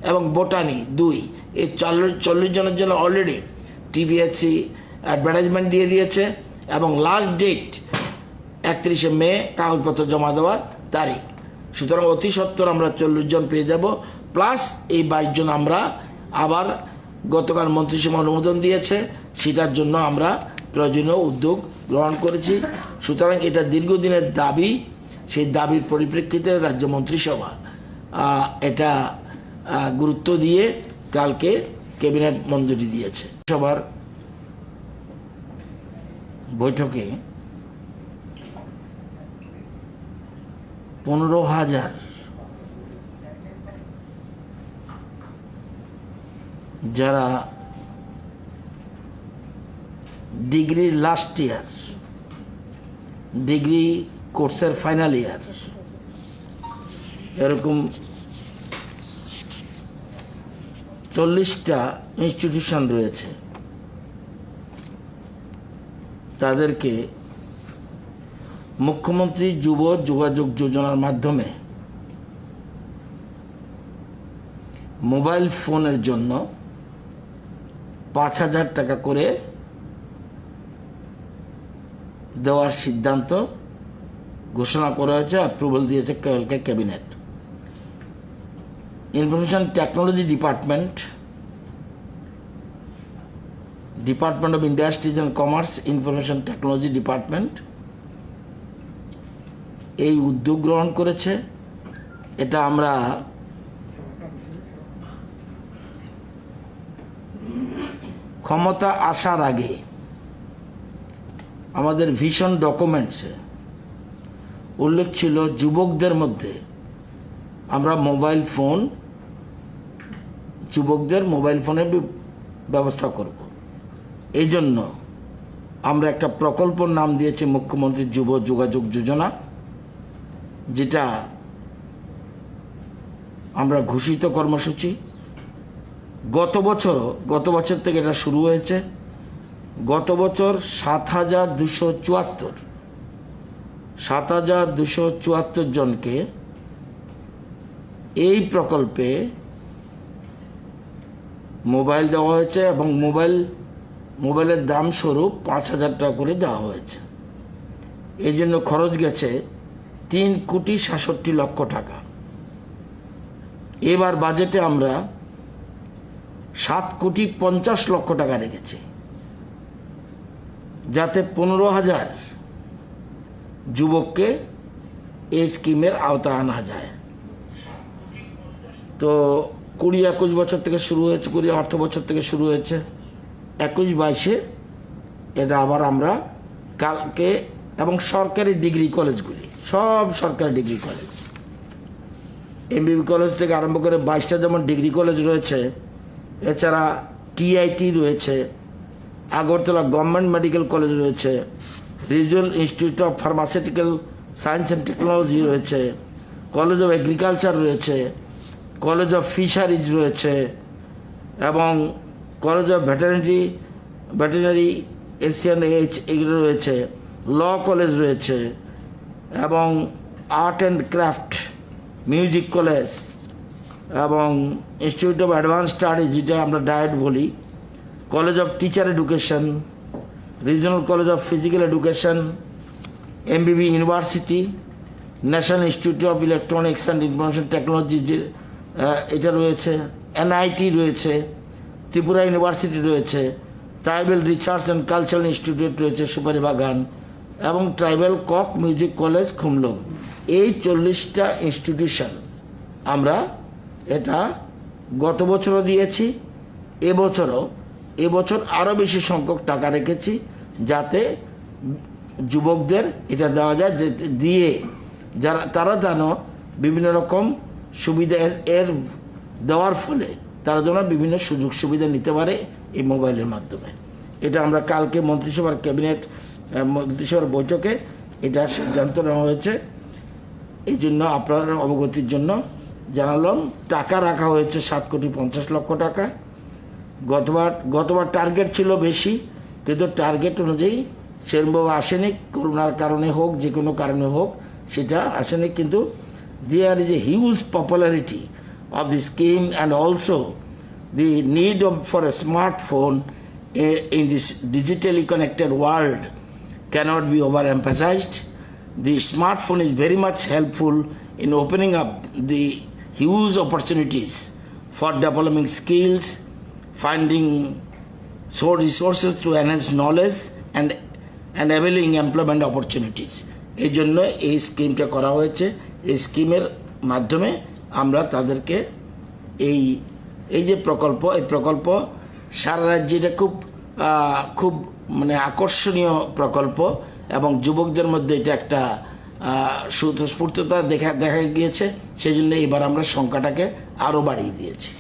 এবং বোটানি দুই। এই চল্লিশ, চল্লিশ জনের জন্য অলরেডি টিপিএসসি অ্যাডভার্টাইজমেন্ট দিয়ে দিয়েছে এবং লাস্ট ডেট একত্রিশে মে কাগজপত্র জমা দেওয়ার তারিখ। সুতরাং অতি সত্বর আমরা চল্লিশ জন পেয়ে যাব, প্লাস এই বাইশ জন আমরা আবার গতকাল মন্ত্রিসভা অনুমোদন দিয়েছে, সেটার জন্য আমরা প্রয়োজনীয় উদ্যোগ গ্রহণ করেছি। সুতরাং এটা দীর্ঘদিনের দাবি, সেই দাবির পরিপ্রেক্ষিতে রাজ্য মন্ত্রিসভা, আহ, এটা, আহ, গুরুত্ব দিয়ে কালকে ক্যাবিনেট মঞ্জুরি দিয়েছে। সভার বৈঠকে পনেরো হাজার যারা ডিগ্রির লাস্ট ইয়ার, ডিগ্রি কোর্সের ফাইনাল ইয়ার, এরকম চল্লিশটা ইনস্টিটিউশন রয়েছে, তাদেরকে মুখ্যমন্ত্রী যুব যোগাযোগ যোজনার মাধ্যমে মোবাইল ফোনের জন্য পাঁচ হাজার টাকা করে দেওয়ার সিদ্ধান্ত ঘোষণা করা হয়েছে, অ্যাপ্রুভাল দিয়েছে কালকে cabinet. Information technology department, department of industries and commerce, information technology department এই উদ্যোগ গ্রহণ করেছে। এটা আমরা ক্ষমতা আসার আগে আমাদের ভিশন ডকুমেন্টসে উল্লেখ ছিল যুবকদের মধ্যে আমরা মোবাইল ফোন, যুবকদের মোবাইল ফোনের ব্য-, ব্যবস্থা করব। এই জন্য আমরা একটা প্রকল্পর নাম দিয়েছি মুখ্যমন্ত্রী যুব যোগাযোগ যোজনা, যেটা আমরা ঘোষিত কর্মসূচি। গত বছরও, গত বছর থেকে এটা শুরু হয়েছে। গত বছর সাত হাজার দুশো চুয়াত্তর সাত হাজার দুশো চুয়াত্তর জনকে এই প্রকল্পে মোবাইল দেওয়া হয়েছে এবং মোবাইল, মোবাইলের দাম স্বরূপ পাঁচ হাজার টাকা করে দেওয়া হয়েছে। এই জন্য খরচ গেছে তিন কোটি সাতষট্টি লক্ষ টাকা। এবার বাজেটে আমরা সাত কোটি পঞ্চাশ লক্ষ টাকা রেখেছি, যাতে পনেরো হাজার যুবককে এই স্কিমের আওতায় আনা যায়। তো কুড়ি একুশ বছর থেকে শুরু হয়েছে, কুড়ি অর্থ বছর থেকে শুরু হয়েছে, একুশ বাইশে এটা আবার আমরা কালকে, এবং সরকারি ডিগ্রি কলেজগুলি, সব সরকারি ডিগ্রি কলেজ, এমবিবি কলেজ থেকে আরম্ভ করে বাইশটা যেমন ডিগ্রি কলেজ রয়েছে, এছাড়া টিআইটি রয়েছে, আগরতলা গভর্নমেন্ট মেডিকেল কলেজ রয়েছে, regional institute of pharmaceutical science and technology রয়েছে, কলেজ অফ এগ্রিকালচার রয়েছে, কলেজ অফ ফিশারিজ রয়েছে এবং কলেজ অফ ভেটেরিনারি, ভেটেরিনারি, এসিএনএইচ এগুলো রয়েছে, ল কলেজ রয়েছে এবং art and craft, music college এবং ইনস্টিটিউট অফ অ্যাডভান্স স্টাডিজ, যেটা আমরা ডায়েট বলি, college of teacher education, regional college of physical education, এমবিবি university, national institute of electronics and information technology, যে আহ, এটা রয়েছে, এনআইটি রয়েছে, ত্রিপুরা ইউনিভার্সিটি রয়েছে, tribal research and cultural institute রয়েছে সুপারি বাগান এবং ট্রাইবাল কক মিউজিক কলেজ খুমলুং। এই চল্লিশটা ইনস্টিটিউশন আমরা এটা গত বছরও দিয়েছি, এবছরও, এবছর আরও বেশি সংখ্যক টাকা রেখেছি, যাতে যুবকদের এটা দেওয়া যায়, যে দিয়ে যারা, তারা যেন বিভিন্ন রকম সুবিধা এর, এর দেওয়ার ফলে তারা যেন বিভিন্ন সুযোগ সুবিধা নিতে পারে এই মোবাইলের মাধ্যমে। এটা আমরা কালকে মন্ত্রিসভার ক্যাবিনেট, আহ, মন্ত্রিসভার বৈঠকে এটা সিদ্ধান্ত নেওয়া হয়েছে। এই জন্য আপনার অবগতির জন্য জানালাম, টাকা রাখা হয়েছে সাত কোটি পঞ্চাশ লক্ষ টাকা। গতবার, গতবার টার্গেট ছিল বেশি, কিন্তু টার্গেট অনুযায়ী সেরকমভাবে আসেনি। করোনার কারণে হোক, যে কোনো কারণে হোক, সেটা আসেনি। কিন্তু there is a huge popularity of the scheme and also the need of, for a smartphone, eh, in this digitally connected world cannot be overemphasized. The smartphone is very much helpful in opening up the huge opportunities for developing skills, finding source resources to enhance knowledge and, and availing employment opportunities. এই জন্য এই স্কিমটা করা হয়েছে। এই স্কিমের মাধ্যমে আমরা তাদেরকে এই, এই যে প্রকল্প, এই প্রকল্প সারা রাজ্যে এটা খুব, আহ, খুব মানে আকর্ষণীয় প্রকল্প এবং যুবকদের মধ্যে এটা একটা, আহ, স্বতঃস্ফূর্ততা দেখা, দেখা গিয়েছে। সেই জন্য এবার আমরা সংখ্যাটাকে আরও বাড়িয়ে দিয়েছি।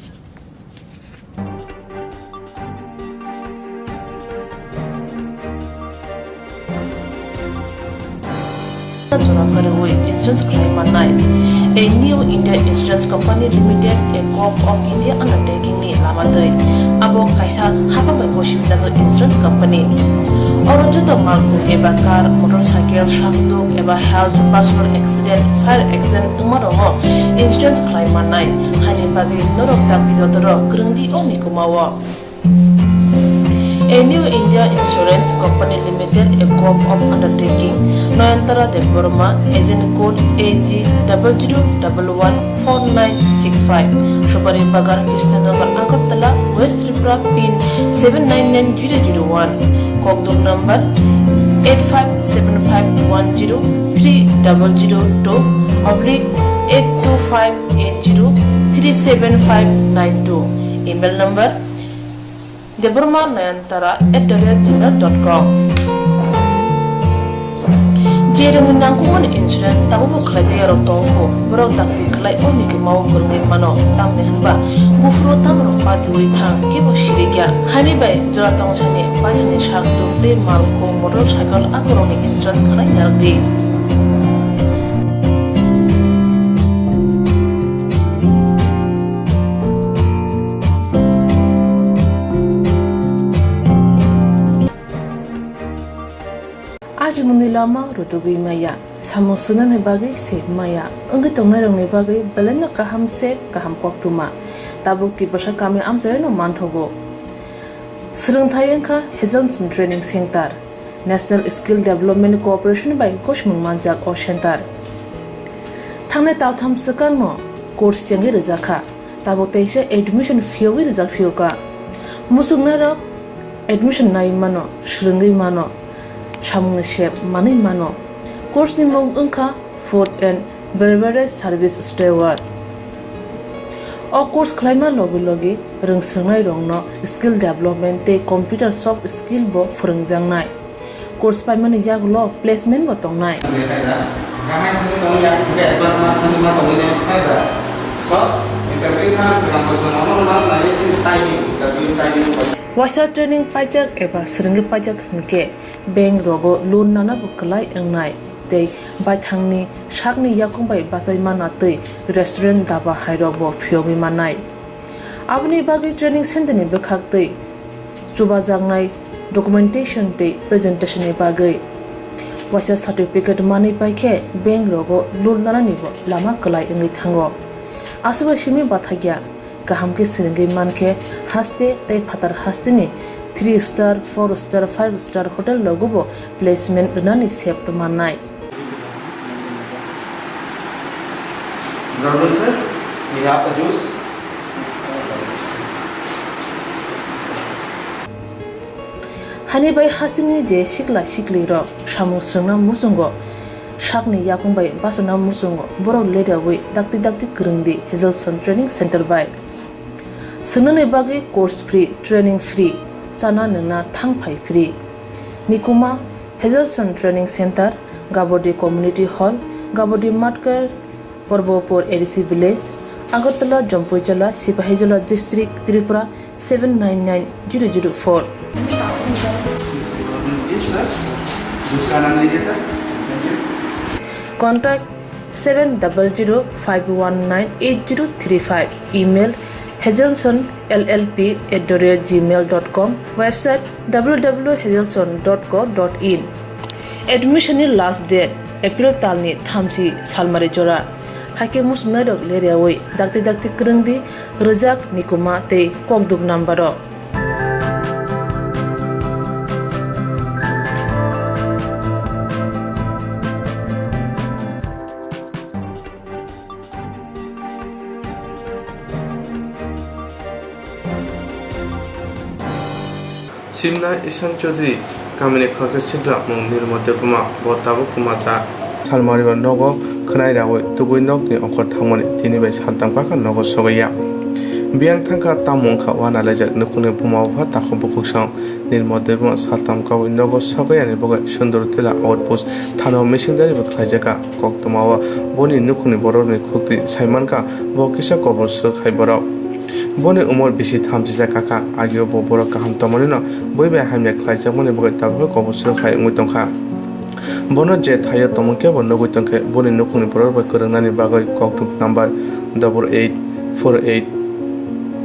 Jora kwrwi insurance khlai mannai. A New India Insurance Company Limited, a Gov of India undertaking ni lama twi. Abo kaisa hapang bai bosi najak insurance company. Oro joto malkhung eba car, motorcycle, sakduk eba health, personal accident, fire accident wngma rokno insurance khlai mannai. Haini bagwi norok dakti dodorok kwrwngdi o mikumao. A New India Insurance Company Limited, a Gov of undertaking, Nayantara Debbarma, agent code A G double zero double one four nine six five, Supari Bagan, Krishnanagar, Agartala, West Tripura, pin seven nine nine zero zero one, Kokduk number eight five seven five one zero three double zero two oblique eight two five eight zero three seven five nine two, email number debbarma nayantara at the rate gmail dot com. Jeremni nangkukmani insurance tabukbo khlaijak yarok tongkho, borok dakti khlai o mikimao kwrwngwi mano, tamni hwnba buphuru tamrok patiwi thang, kebo sirikya. Haini bai jora tongsani paithani sak tuk tei malkhung, motorcycle akorokni insurance khlai narwkdi. Ajimungni lama rutugwi maya. Samung swngnani bagwi sep maya wngwi tongnairokni bagwi belaino kaham sep, kaham koktwma tabuk Tiprasa kami amchaio no manthogo. Swrwngthai wngkha Hazelson Training Center, National Skill Development Corporation bai gosimung manjak o center. Thangnai taltham swkangno course chengwi rwjakha, tabuk teisa admission phiyogwi rwjak phiyokha. Muchungnairok admission nai mano, swrwngwi mano, samungni sep manwi mano. Course ni mung wngkha Food and Beverage Service Steward. O course khlaima logi logi rwng swrwngnairokno skill development tei computer soft skill bo phwrwngjaknai. Course paimani yagulo placement bo tongnai. Waisa training paijak eba swrwngwi paijak hwnkhe bank rogo loan nana bo kwlai wngnai tei baithangni sakni yakung bai bachai mana tei restaurant, daba hairok bo phiyogwi mannai. Aboni bagwi training center ni bwkhak tei chubajaknai documentation tei presentation ni bagwi waisa certificate manwi paikhe bank rogo loan nanani bo lama kwlai wngwi thango. Aswk bai simi bathakya. Kaham khe swrwngwi mankhe haste tei phatar hasteni three star, four star, five star hotel rogo bo placement rwnani sep tongmannai. Brother sir, we have a juice. Hani bai hasteni je sikla siklirok samung swrwngna muchungo, sakni yakung bai bachana muchungo, borok ledaui dakti dakti kwrwngdi Hazelson Training Center bai. Swngnani bagwi course free, training free, chana nwngna thang phai free. Nikuma, Hazelson Training Center, Gabodi Community Hall, Gabodi Matkar, Porbopur A D C Village, Agartala, Jampuijala, Sipahijola District, Tripura seven nine nine zero zero four. Contact seven double zero five one nine eight zero three five. Email hazelson L L P at the rate gmail dot com. Website W W W hazelson dot co dot in. Admission ni last date April talni thamchi salmari jora. Haikhe muchungnairok leriaui dakti dakti kwrwngdi rwjak nikuma tei kokduk number o. Simna Ishan Chaudhary kamini khoroksa sikla mung Nirmal Debbarma, bo tabuk kwmajak. Salmari ba nogo khwnai raui tubui nokni ongkhor thangmani tini bai saltam kaka nogo sogwi ya. Biyang thangkha tamo wngkha wana laijak nukhungni buma bupha takhuk bukhuksong. Nirmal Debbarma saltam kaui nogo sogwi yani bagwi Sundor Tila outpost thana o misingdari bo khlaijakha. Koktwmao boni nukhungni borokni khuktwi saimankha bo kisa kobor swrwk hai borok. Boni umor bisi thamchijak kakha, agio bo borok kaham tongmanino bui bai hamya khlaijakmani bagwi tabukhe kobor swrwk hai wngwi tongkha. Bono je thaio tongmung kebo nugwi tongkhe boni nukhungni borok bai kwrwngnani bagwi koktwm number double eight four eight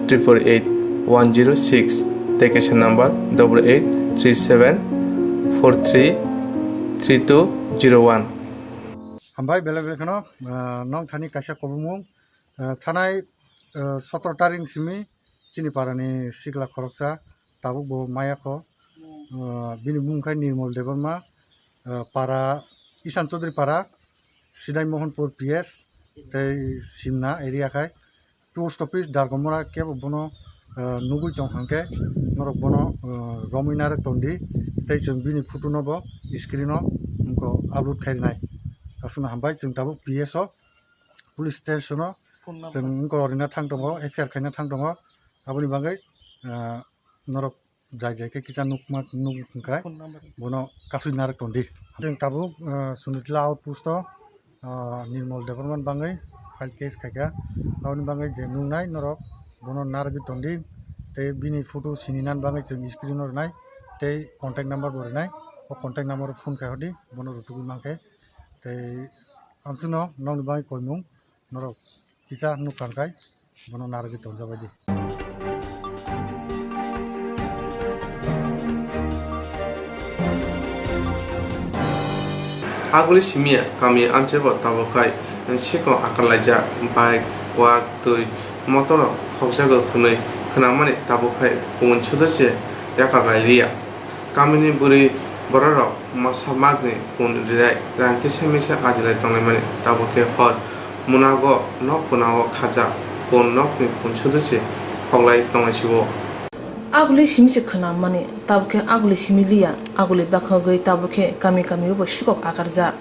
triple eight one zero six tei kaisa number double eight three seven four three three two zero one. Hambai belai belai kheno, ah, nong thani kaisa kobomung, ah, thanai, ah, sotoro tarik simi chini parani sikla khoroksa tabuk bo maya kho. Ah, bini bumung khai Nirmal Debbarma, ah, para Ishan Chaudhary para, Sidai Mohanpur P S, tei Simna area khai. Post office Dargomora kebo bono, ah, nugui tong hangke norok bono, ah, romwi narwk tongdi, tei chwng bini photo no bo screen o wngkho upload khai rinai. Aswkno hambai chwng tabuk P S o police station o chwng wngkho rina thang tongo, F I R khaina thang tongo. Aboni bagwi, ah, norok jai jai khe kisa nukma nuk hwnkhe bono kasui narwk tongdi. Chwng tabuk, ah, Sunitla outpost o, ah, Nirmal Debbarma ni bagwi file case khaikha. Aboni bagwi je nuknai norok bono narwgwi tongdi. Tei bini photo sininan bagwi chwng screen o rwnai tei contact number bo rwnai. O contact number o phone khai hodi bono rutugwi mankhe. Tei amswkno nokni bagwi koimung norok kisa nukha hwnkhe bono narwgwi tonjabaidi. Aguli simi ya kami amchai bo tabuk khai sikong akar laijak, bike, wak, twi, motor rok khokjago hwnwi khwnamani tabuk khai pun sudu se yakar lai liya. Kamini bwrwi bororok masa magni pun rinai rang kisa misa ajilai tonglaimani tabuk khe hor munago nok punao khajak pun nokni pun sudu se khoklai tongnai sibo. Aguli simi se khwnamani tabuk khe aguli simi liya, aguli bakhogwi tabuk khe kami kami o bo sikok akarjak.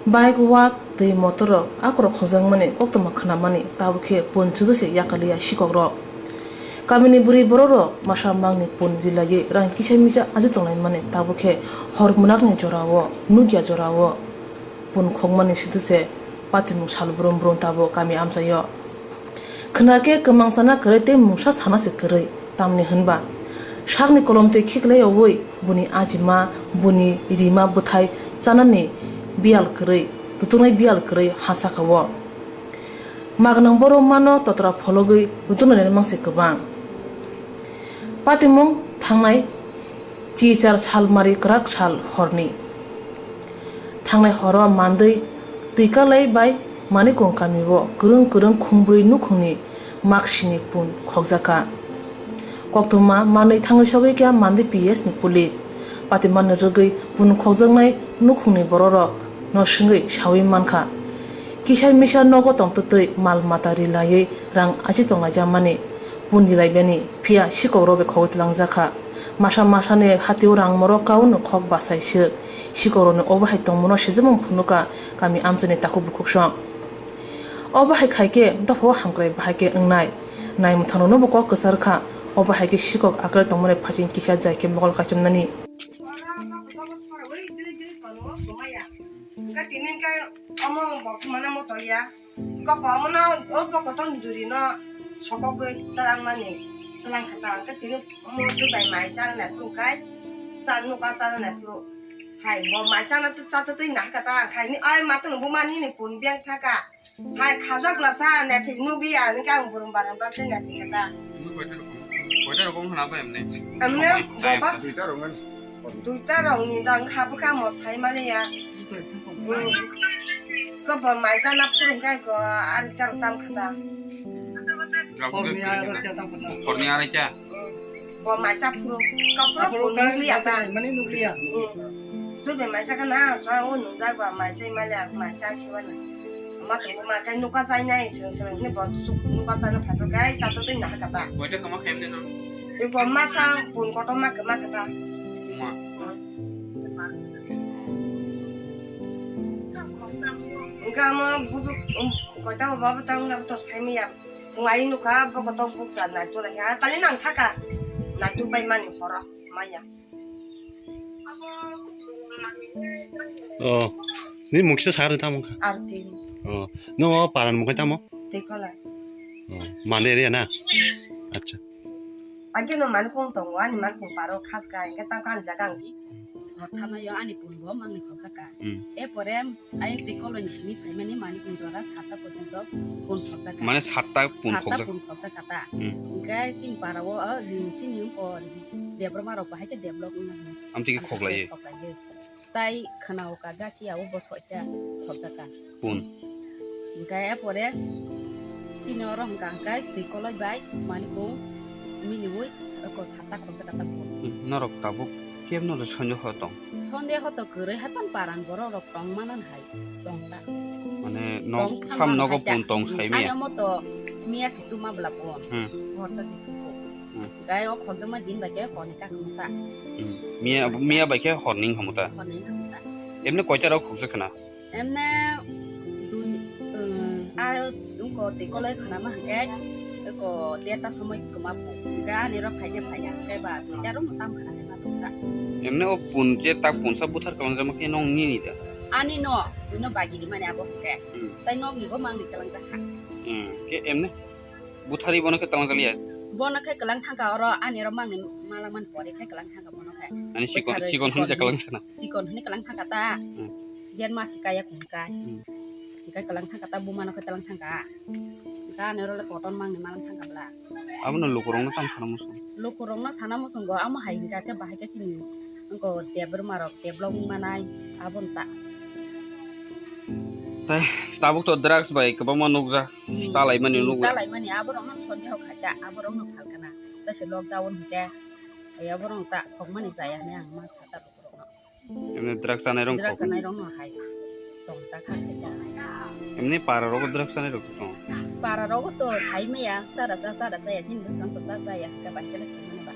Bike, wak, twi motor rok akorok khokjakmani koktwma khwnamani tabuk khe pun sudu se yakaliya sikok rok. Kamini bwrwi borok rok masa mangni pun rilaiwi rang kisa misa aji tonglaimani tabuk khe hor mwnakni jorao nukya jorao pun khokmani sudu se patimung sal brum brum tabuk kami amchaio. Khwna khe kwmang sana kwrwi tei mungsa sana se kwrwi, tamni hwnba sakni kolom twi khiklaiyaui buni ajima, buni rima bwthai chanani biyal kwrwi, rutuknai biyal kwrwi ha saka o. Magnang borok mano totra phologwi rutuknai mangse kwbang. Patimung thangnai chichar salmari kwrak sal horni. Thangnai horo mandwi twikalai bai Manikung kamio kwrwng kwrwng khungbrwi nukhungni maksini pun khokjakha. Koktwma manwi thangwi sogwi kha Mandi P S ni police. Patimani rwgwi pun khokjaknai nukhungni bororok no swngwi saui mankha. Kisa misa nogo tongtwtwi mal mata rilaiwi rang achi tonglaijamani pun rilaibani phiya sikok rok bai khogwi twlangjakha. Masa masani hatio rang morok kauno khok bachai swk. Sikorokni obo hai tongmano sijimung phunukha kami amchaini takhuk bukhuksong. Obo hai khaikhe dophao hamkrai bahai khe wngnai. Naimwthangroknobo kok kwcharkha, obo hai khe sikok akwlai tongmani phaising kisa jai khe mokol kaichomnani. Omo bokmano moto ya. Kok omono o bokoto duri no sokogwi twlang mani twlang kha ta, hwnkhe tini omo twi bai mai chana nai phuru khai cha nuka chana nai phuru khai bo mai chana twi cha twi nai kha ta khai ni ai ma tong buma nini pun beng thaka khai khajak la cha nai phik nugwi ya hwnkhe ang burum barang ba se nai phik kha ta. Koita rokom hwnaba emne? Emne boba. Duita rokni dang kha bwkha mo sai maliya. Ko bo maisa na phurung kai ko ari kar tam khata. Horni araita. Horni araita. Bo maisa phurung. Kapro phurung kai nukliya ta. Mani nukliya. Tu be maisa kana sa o nungja go maisa maliya maisa siwana. Ma tu ma kai nuka sai nai sing sing ni bo nuka sai na phato kai sa to ding na kata. Koita kama khem de no. Iko masa pun kotor ma kema kata. Uma. Engka mo budu koita baba tang na to sai miya. Ngai nukha bo kotor buk sa na to la ya tali nang thaka. Na tu bai mani horo maya. Oh. Ni mungkisa sari tamo kha. Arti. Oh. No paran mungkai tamo? Tekola. Oh. Mande area na? Acha. Agi no mankung tongo, ani mankung paro khas ka, hingke tang kha ani jaga ang. Hor thamayo ani pun bo mangni khokjak ka. Hmm. E pore ayang tei koloni simi phaimani manikung jora satta porjonto pun khokjak ka. Mane satta pun khokjak ka ta. Hmm. Hingke chini para o, o, chini o Debbarma rok bahai khe develop wngna hino. Amtwi khe khoklai. Khoklai. Tai khwnao ka gasiya o bo soita khokjak ka. Pun. Hingke e pore chini oro hwnkha hwnkhe twi koloi bai manikung miliui ko satta khokjak ka ta pun. Norok tabuk kebno le sondeho tong? Sondeho to kwrwi hai pan parang borok rok tong manan hai tong ta. Mane nok tong tham nogo hai ta. Pun tong sai me. Ani omo to miya si tuma bwla pun. Hmm. Horsa si tuku. Hmm. Gai o khokjakma din bai khe horni kakhamu ta. Hmm. Miya, miya bai khe horni wngkhamu ta. Horni wngkhamu ta. Emne koita rok khokjak khna? Emne dui, um, ar wngko tei koloi khwnama hwnkhe wngko derta somoi kwma pu. Hwnkhe ani rok phaikhe phaiya hwnkhe ba duita rok tam khna khe ma tongkha. Emne o pun je tak punsa buthar kalangjama khe nong nini da? Ani no, buino bagiri mani abo hwnkhe. Hmm. Tai nokni bo mangni kalangjak kha. Hmm. Khe emne? Buthari bono khe twlang jaliya? Bono khe kwlang thangkha oro ani oro mangni mala mani pore khe kwlang thangkha bono khe. Ani chikon, buthari chikon hwnwi chikon da kwlang thangkha na? Chikon hwnwi kwlang thangkha ta. Hmm. Yen ma sikaya kung kai. Hmm. Hwnkhe kwlang thangkha ta buma no khe twlang thangkha. Hwnkhe ani oro le koton mangni mala thangkha bwla. Abono lukurokno tamo sana muchung? Lukurokno sana muchungo amo hai hwnkha khe bahai khe chini wngko Debbarma rok develop wngmanai abono ta. Tai tabuk to drugs bai kwbangma nukjak, hmm, chalaimani, hmm, nukjak. Chalaimani, aborokno sondeho khaikha, aborokno phalkana. Tei se lockdown hwnkhe, ai aborokno ta khokmani chaya hinwi ang ma saka rwkhe rokno. Emni drugs chanai rok drugs khok. Chanai rokno hai tong ta kha khaikha. Emni para rogo drugs chanai rok tong. Para rogo to sai maya, chara cha, chara chaya, chini bwskang to cha chaya, hwnkhe bai khe sai mani ba.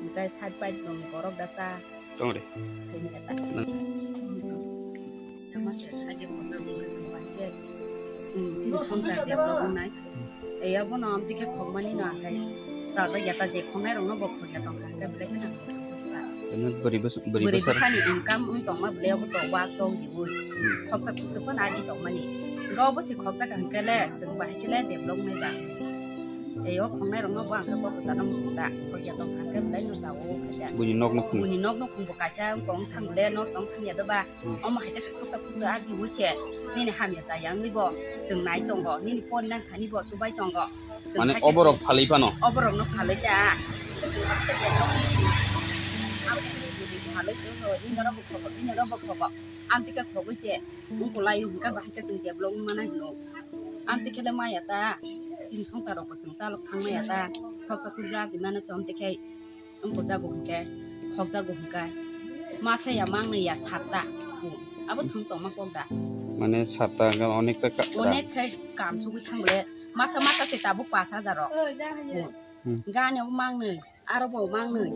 Hwnkhe side by side borok da cha. Tong re. Sai maya ta. Nang. Masa age khokjak wngkha chwng bai khe, hmm, chini swngchar develop wngnai. Ei abono amtwi khe khokmani no ang khe chajak ya ta, je khoknai rokno bo khokya tongkha, hwnkhe belai kheno ang khokjak kha. Tini bwrwi bwsa-, bwrwi bwsa-, bwsani income wng tongma belai abo to wak tok diwi. Hmm. Khoksa khukchuk phano agi tongmani. Hwnkhe obo se khokjak hwnkhe le chwng bai khe le develop wngnai ba. Ei o khoknai rokno bo ang khe bo kwcharo muchung da, khokya tongkha hwnkhe belai no cha o khaida. Buini nok no khung. Buini nok no khung bo kaisa wng tong thang le, nos tong thang ya do ba. Hmm. Omo hai khe se khoksa khuksa ajiwi se nini hamya chaya wngwi bo chwng nai tongo, nini pori nang thani bo chubai tongo. Chwng mane hai khe oborok se phalwi phano? Oborokno phalwi ta. Chwng hai khe develop wngwi abo khe phalwi tongo, nini rok bo khogo, nini rok bo khogo. Amtwi khe khogwi se wngkulai hwnkhe bahai khe chwng develop wngmana hino. Amtwi khe le maya ta, chini swngchar rok bo chwng chalok thang maya ta. Khoksa khuksa ajimano se amtwi khe Wng jago hwnkhe, khokjago hwnkhe, masa ya mangni ya satta, abo thwng tongma kok da. Mane satta hwnkhe onek ta ka-, onek khe kam sugwi thang le, masa masa se tabuk pash hajar rok. Hmm. Gani bo mangni, aro bo mangni,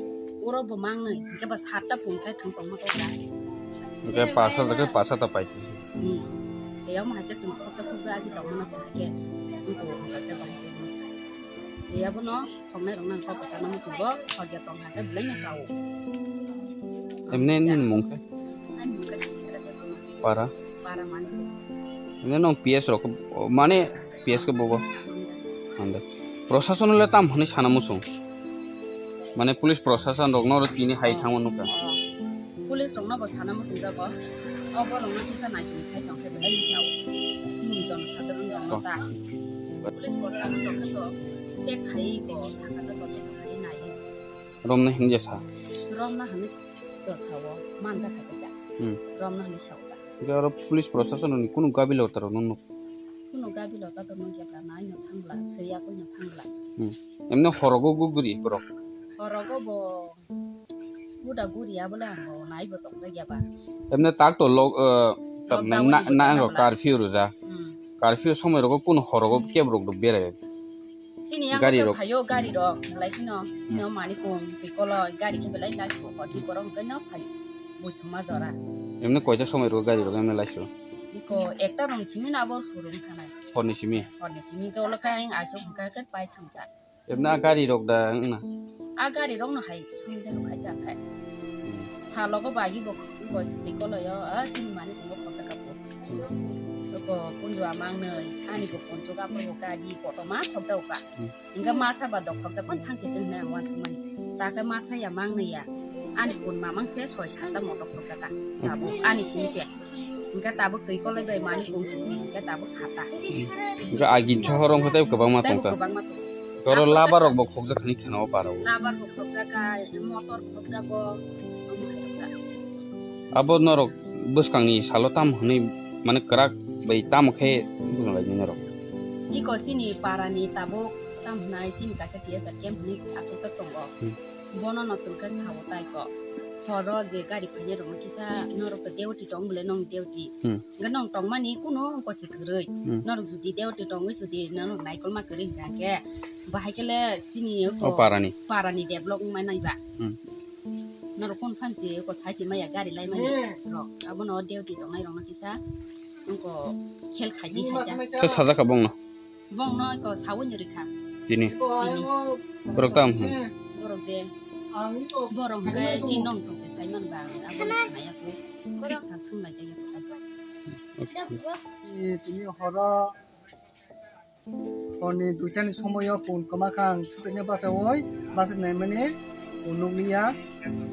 oro bo mangni, hwnkhe ba satta phung khe thwng tongma kok da. Hwnkhe pash hajar khe pash hajar pai. Hmm. Eyang hai khe chwng khoksa khuksa aji tongma se hai khe, wngkha hwnkhe bahai khe masa. Eyang bono Khoknai rok nang kok kwchangma muchungo, khorja tong kha khe belai no sao. Emne nini mung khe? Ani mung khe Suchitra Debbarma. Para? Para Manikpur. Emne nong P S rok, mane P S khe bobo? Hande. Hande. Prosason le tam hwnwi sana muchung? Mane police prosason rok no tini hai thangma nukha. Oh. Police rokno bo sana muchungjago. O borokno kisa naising khai tong khe belai ni sao. Chini jonosadharon rokno ta. Police prosason rokno to check khai bo thangkha to check khai nai. Romna hinwi sa. Romna hinwi to sao, manja khai ta. Hmm. Romna hinwi sao ta. Hwnkhe oro police prosason ni kunu gabi lota rok nung nuk. Kunu gabi lota to nung ya ta nai no thangla, swiya koi no thangla. Hmm. Emne horogo guguri borok. Horogo bo Guda guri abole ang bo nai bo tong jak ya ba. Emne tak to log, eh, tam lockdown na, ni na, bo na, tong curfew rwjak. Hmm. Curfew somoi rogo kuno horogo kebo rok do berai. Sini yang gari rok phayo gari rok, belai kheno, sini hmm, mani kong, tikolo, gari khe belai lai ko, ko, tikoro hwnkhe no phayo, buithuma jora. Emne koita somoi rogo gari rok emne lai so? Iko ekta rong simi na bor surung thanai. Horni simi? Horni simi to lo khe ang aisuk hwnkha khe pai thangkha. Ebna a gari rok da wngna? A gari rok no hai songwi de khai ta khai. Hmm. Salogo bagi bo, bo tei koloyo, a chini mani tongo kota kapo. Hmm. Ko kundu amang nei, ani ko poncho kapo bo gari koto ma khokjao ka. Hmm. Engka masa ba dok khokjao kon thang se teng na wan sumani. Ta ke masa ya mang nei ya. Ani kun mamang se soi sata moto khokjao ka. Hmm. Tabuk ani sini se. Hingke tabuk twi koloi bai mani kung simi, hingke tabuk sata. Hingke agin sohor wngkha tei kwbangma tei tongkha. Kwbangma tongo. Toro labar rok bo khokjak hinwi kheno o parao. Labar bo khokjak kha, motor khokjago, omo hai rok kha. Abo norok bwskangni salo tamo hwnwi, mane kwrak bai tamo khe bujo lainai norok? Iko chini parani tabuk tamo hwnai chini kaisa P S R camp hwnwi achukjak tongo. Hmm. Bono no chwng khe sao tai ko. Horo je gari phainai rokno kisa norok to duty tong bole nong duty. Hmm. Hingke nong tongmani kuno kosi kwrwi. Hmm. Norok jodi duty tongwi jodi norok naikolma kwrwi hingka khe bahai khe le chini o parani. Parani develop wngmani ba. Hmm. Norok kun phan chi ko sai chi maya gari laimani rok. Abono duty tongnai rokno kisa wngko khel khai di khai da. Sa sajak ka bongno. Bongno ko sawi ni rikha. Tini. Tini. Borok tam hwn. Borok de. Borok hwnkhe chini nong chong se sai man ba ang abo khna ya ko. Sa sung lai jaya ko. Okay. Tini horo honi duitani somoyo phone kwma kha ang sukhaina bachawi bachai naimani phone nukliya.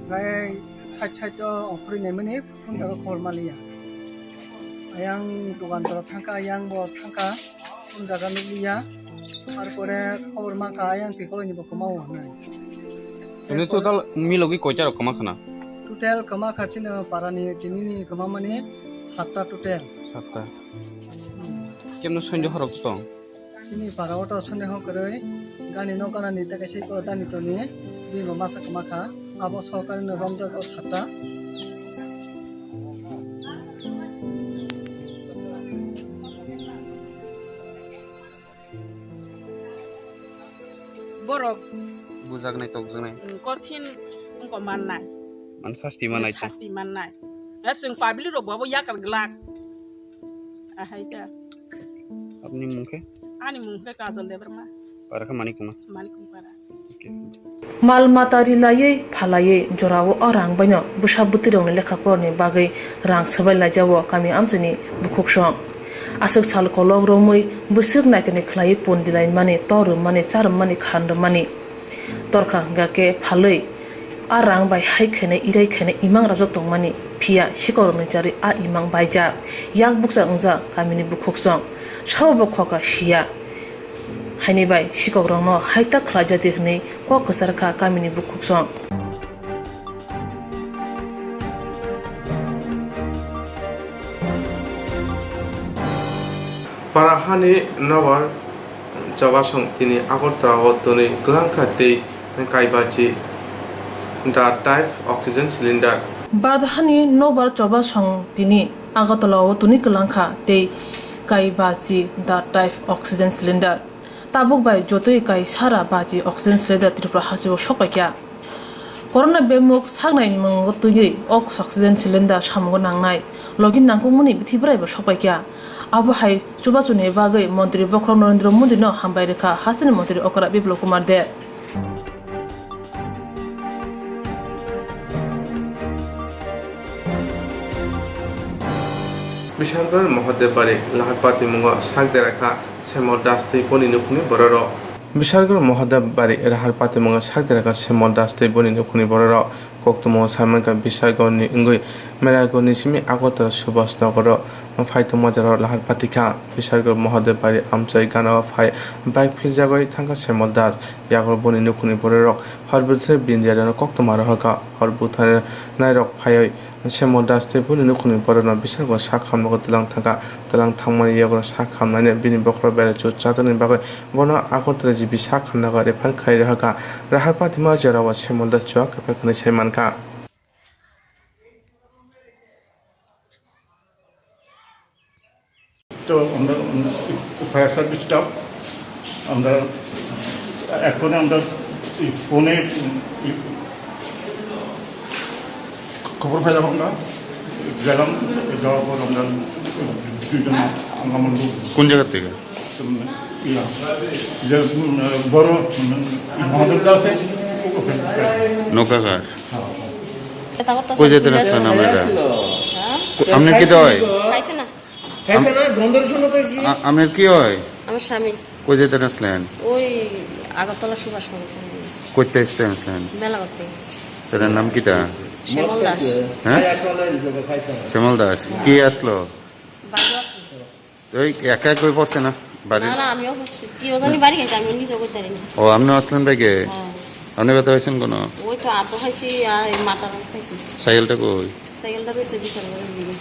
Tei side side o ongkhorwi naimani phone jaga khobor manliya. Ayang dogan jora thangkha, ayang bo thangkha, phone jaga nukliya. Tarpore khobor mankha, ayang twi koloni bo kwmao hwnwi. Tini total milogwi koita rok kwma khna? Total kwma kha chini parani tinini kwmamani Satta total. Satta. Kemno sonjo horok tong? Chini para o to sonjo hong kwrwi. Gani no gana ni teke sei ko dani toni. Bini bo masa kwma kha. Abo sokari no romjak o satta. Borok bujaknai tokjaknai. Mm, kothin wngkha mannai. Man sasti manai. Sasti mannai. Aswng public rok bo yakar glak. Ahai ta. Apni mung khe? Ani mung khe Kajol Debbarma. Para khe Manikuma. Manikuma para. Mal mata rilaiwi phalaiwi jorao o rang baino bwsa bwtwirokni lekha porani bagwi rang swbai laijao kami amchaini bukhuksong. Aswk sal kolok romwi bwswk naikani khlaiwi pon bilaimani, tor rwmani, cha rwmani, khan rwmani. Torkha hwnkha khe phalwi a rang bai hai khainai irai khainai imang rajak tongmani, phiya sikorokni charwi a imang baijak, yak bukcha wngjak kamini bukhuksong. Sabo bo khokha siya. Haini bai sikokrokno haitak khlaijadi hwnwi kok kwchar kha kamini bukhuksong. Parahani nobar chobasong tini Agartala o twnwi kwlangkha tei kaibachi da type oxygen cylinder. Bardhani nobar chobasong tini Agartala o twnwi kwlangkha tei kaibachi da type oxygen cylinder. Tabuk bai jotoi kai sara bachi oxygen cylinder Tripura hasteo sokpaikha. Corona bemuk saknai mungo twiwi ok oxygen cylinder samungo nangnai. Logi nangkukmani bithi bwraibo sokpaikha. Abo hai chubachuni bagwi Montri Bokhorok Narendra Modi no hambai rwkha hasteni Montri Okra Biplab Kumar Deb. Bishargarh Mahadev Bari lahar patimungo sak derakha Semol Das tei boni nukhungni bororok. Bishargarh Mahadev Bari lahar patimungo sak derakha Semol Das tei boni nukhungni bororok. Koktwmao saimankha Bishargarhni wngwi Meragarhni simi Agartala Subhash Nagaro phaitongma jorao lahar patikha. Bishargarh Mahadev Bari amchai ganao phai bike phirjagwi thangkha Semol Das. Yago boni nukhungni bororok hor bwthai bini diarino koktwma rohorkha. Hor bwtharnairok phaiwi Semol Das tei boni nukhungni bororokno bishargo sak hamnokgo twlang thangkha. Twlang thangmani yago sak hamnaino bini bokhorok belai chut chajaknani bagwi bono Agartala G B sak hamnokgo refer khai rohorkha. Lahar patima jorao Semol Das chuak kwphai hwnwi sai mankha. তো আমরা fire service staff, আমরা এখন আমরা এই ফোনে খবর পেলাম, আমরা গেলাম, যাওয়ার পর আমরা দুজন, আমার লোক কোন জায়গা থেকে? ইয়া, যে, উম, বড়, উম, মহাদেবটা আছে, ওখানে। নৌকাঘাট। হ্যাঁ। কই যাইতে রাস্তা নাম এটা? হ্যাঁ? আপনার কি দয়? খাইছে না। খাইছে না? গন্ধর সঙ্গে তো কি? আ-, আপনার কি হয়? আমার স্বামী। কই যাইতে আসলেন? ওই আগরতলা সুভাষ নগর। কইতে আসতে আসলেন? মেলা করতে। তার নাম কিতা? শ্যামল দাস। হ্যাঁ? শ্যামল দাস। কি আসলো? বাড়ি আসলো। ওই একা কই পড়ছে না? বাড়ি? না, না, আমিও পড়ছি। কি ও জানি বাড়ি গেছে, আমি নিজেও করতে পারি না। ও, আপনি আসলেন ভাই কে? হ্যাঁ। আপনি ব্যথা পাইছেন কোনো? ওই তো আতো খাইছি আর এই মাথা খাইছি। সাইকেলটা কই? সাইকেলটা রয়েছে বিশাল বড় দিকে।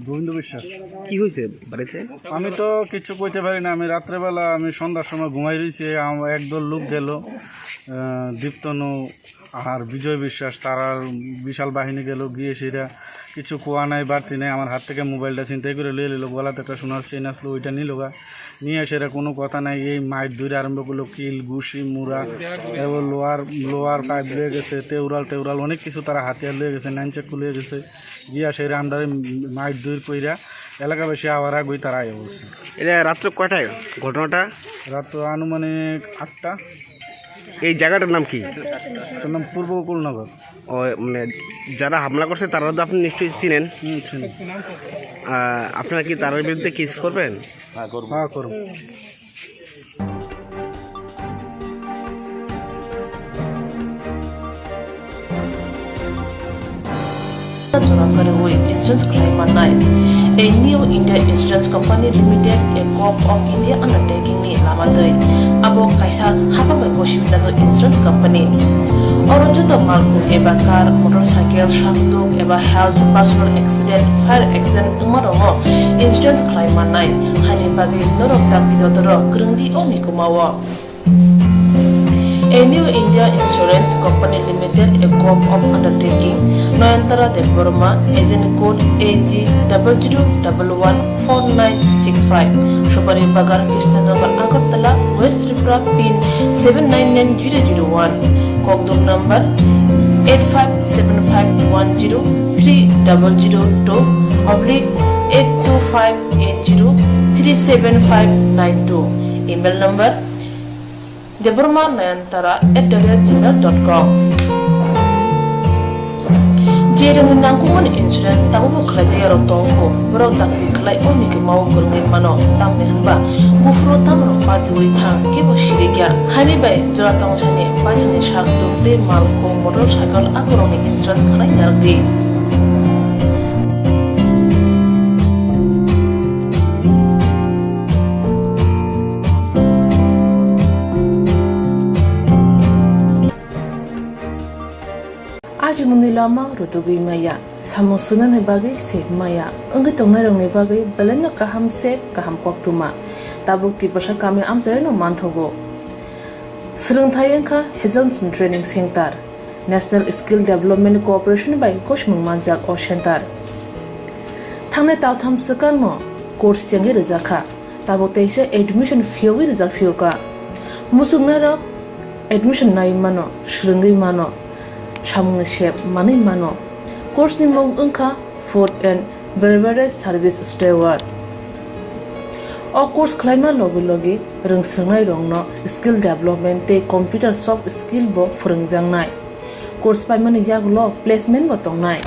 গোবিন্দ বিশ্বাস। কি হয়েছে বাড়িতে? আমি তো কিছু কইতে পারি না। আমি রাত্রেবেলা, আমি সন্ধ্যার সময় ঘুমাই রইছি, আম-, একদল লোক গেল, আহ, দীপ্তনু আর বিজয় বিশ্বাস, তারা বিশাল বাহিনী গেল, গিয়ে সেটা কিছু কোয়া নাই, বাড়তি নাই, আমার হাত থেকে মোবাইলটা ছিনতাই করে লয়ে নিল, গলাতে একটা সোনার চেইন আসলো, ওইটা নিল গা। নিয়ে এসে এরা কোনো কথা নাই, এই মাইর ধরে আরম্ভ করলো, কিল, ঘুষি, মুড়া, এবং লোয়ার, লোয়ার পাইপ লয়ে গেছে, তেউরাল টেউরাল অনেক কিছু তারা হাতিয়ার লয়ে গেছে, নাইন চাকু লয়ে গেছে। গিয়া সেরা আমরা মাইর ধরে কইরা এলাকাবাসী আবার আগুই তারা আইয়া বলছে। এটা রাত্রে কয়টায় ঘটনাটা? রাত আনুমানিক আটটা। এই জায়গাটার নাম কি? এটার নাম পূর্ব গোকুলনগর। ও, মানে, যারা হামলা করছে তারা তো আপনি নিশ্চয়ই চিনেন? হুম, চিনি। আহ, আপনারা কি তাদের বিরুদ্ধে কেস করবেন? হ্যাঁ, করব। হ্যাঁ, করব। Jora kwrwi insurance khlai mannai. A New India Insurance Company Limited, a Gov of India undertaking ni lama twi abo kaisa hapang bai gosipwi najak insurance company. Oro joto malkhung eba car, motorcycle, sakduk eba health, personal accident, fire accident wngma rokno insurance khlai mannai. Haini bagwi norok dakti dotoro kwrwngdi o mikuma o. A New India Insurance Company Limited, a Gov of Undertaking, Noyantara Debbarma, agent code A G double zero double one four nine six five, Supari Bagan, Krishnanagar, Agartala, West Tripura, pin seven nine nine zero zero one, Kokduk number eight five seven five one zero three double zero two oblique eight two five eight zero three seven five nine two, email number Debbarma Nayantara at the rate gmail dot com. Je rwngni nangkukmani insurance tabukbo khlaijak yarok tongkho, borok dakti khlai o mikuma o kwrwngwi mano, tamni hwnba buphuru tamrok patiwi thang kebo sirikya. Haini bai jora tongsani paithakni sakduk tei malkhung motorcycle akorokni insurance khlai narwkdi. Ajimungni lama rutugwi maya, samung swngnani bagwi sep maya, wngwi tongnairokni bagwi belaino kaham sep, kaham koktwma. Tabuk Tiprasa kami amchairokno manthogo. Swrwngthai wngkha Hazelson Training Center. National Skill Development Corporation bai gosimung manjak o center. Thangnai taltham swkangno course chengwi rwjakha. Tabuk teisa admission phiyogwi rwjak phiyokha. Muchungnairok admission naiwi mano, swrwngwi mano, samungni sep manwi mano. Course ni mung wngkha Food and Beverage Service Steward. O course khlaima logi logi rwngswrwngnairokno skill development tei computer soft skill bo phwrwngjaknai. Course paimani yagulo placement bo tongnai.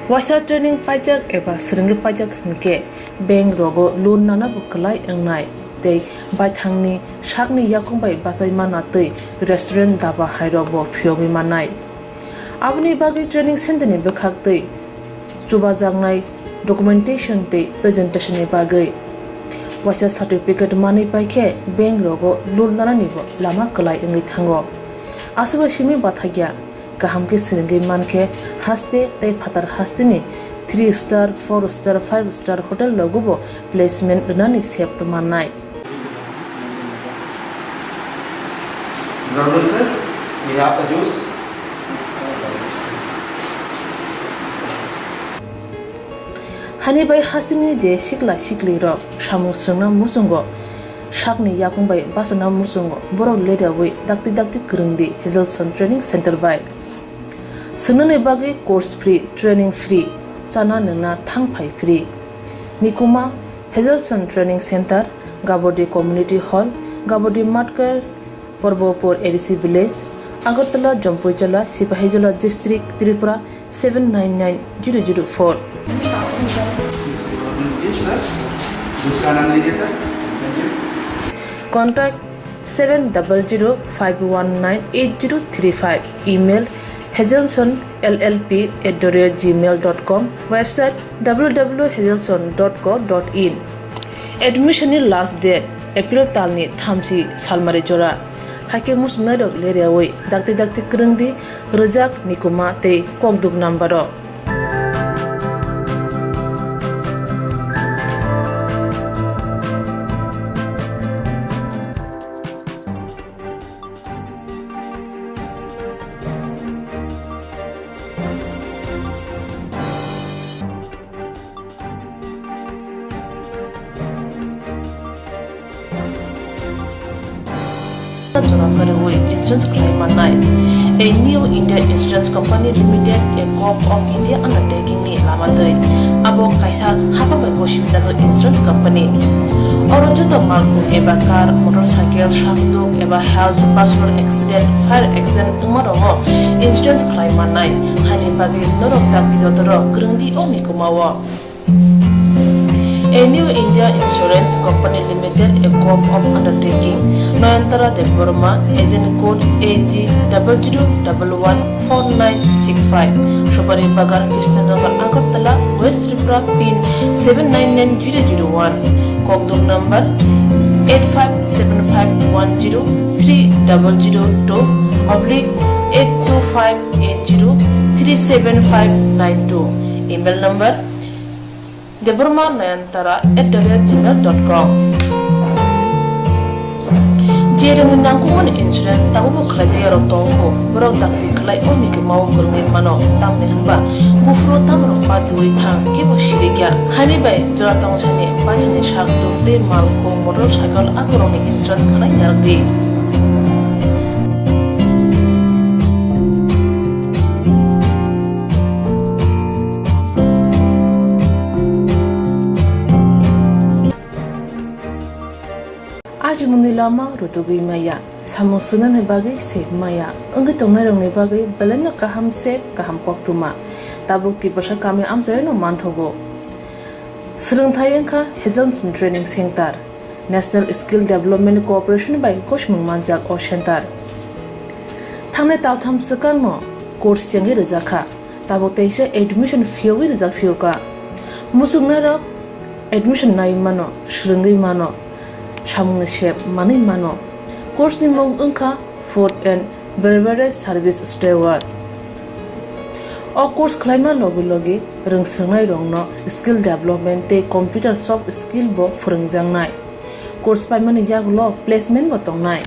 Waisa training paijak eba swrwngwi paijak hwnkhe bank rogo loan nana bo kwlai wngnai tei baithangni sakni yakung bai bachai mana tei restaurant daba hairok bo phiyogwi mannai. Aboni bagwi training center ni bwkhak twi chubajaknai documentation tei presentation ni bagwi waisa certificate manwi paikhe bank rogo loan nanani bo lama kwlai wngwi thango. Aswk bai simi bathakya kaham khe swrwngwi mankhe haste tei phatar hasteni three star, four star, five star hotel rogo bo placement rwnani sep tongmannai. Good afternoon, sir. We have a juice. Hani bai hasteni je sikla siklirok samung swrwngna muchungo, sakni yakung bai bachana muchungo, borok ledaui dakti dakti kwrwngdi Hazelson Training Center bai. Swngnani bagwi course free, training free, chana nwngna thang phai free. Nikuma, Hazelson Training Center, Gabodi Community Hall, Gabodi Matkar, Porbopur A D C Village, Agartala, Jampuijala, Sipahijola District, Tripura seven nine nine zero zero four. Contact seven double zero five one nine eight zero three five. Email hazelson L L P at the rate gmail dot com. Website W W W hazelson dot co dot in. Admission ni last date April talni thamchi salmari jora. Haikhe muchungnairok lereui dakti dakti kwrwngdi rwjak nikuma tei kokduk number o. Jora kwrwi insurance khlai mannai. A New India Insurance Company Limited, a Gov of India undertaking ni lama twi abo kaisa hapang bai gosipwi najak insurance company. Oro joto malkhung eba car, motorcycle, sakduk eba health, personal accident, fire accident wngma rokno insurance khlai mannai. Haini bagwi norok dakti dotoro kwrwngdi o mikuma o. A New India Insurance Company Limited, a gov of undertaking, Nayantara Debbarma, agent code A G double zero double one four nine six five, Subari Bagan, Krishnanagar, Agartala, West Tripura, pin seven nine nine zero zero one, Kokduk number eight five seven five one zero three double zero two oblique eight two five eight zero three seven five nine two, email number Debbarma Nayantara at the rate gmail dot com. Je rwngni nangkukmani insurance tabukbo khlaijak yarok tongkho, borok dakti khlai o nigwmao kwrwngwi mano, tamni hwnba buphuru tamrok patiui thang, kebo sirikya. Haini bai jora tongsani baithangni sak tuk tei mal khung, motor cycle akorokni insurance khlai narwkdi. Ajimungni lama rutugwi maya, samung swngnani bagwi sep maya, wngwi tongnairokni bagwi belaino kaham sep, kaham koktwma. Tabuk Tiprasa kami amchaino manthogo. Swrwngthai wngkha Hazelson Training Center, National Skill Development Corporation bai kochmung manjak o center. Thangnai taltham swkangno course chengwi rwjakha. Tabuk teisa admission phiyogwi rijak phiyokha. Muchungnairok admission nai mano, swrwngwi mano, samungni sep manwi mano. Course ni mung wngkha Food and Beverage Service Steward. O course khlaima logi logi rwngswrwngnairokno skill development tei computer soft skill bo phwrwngjaknai. Course paimani yagulo placement bo tongnai.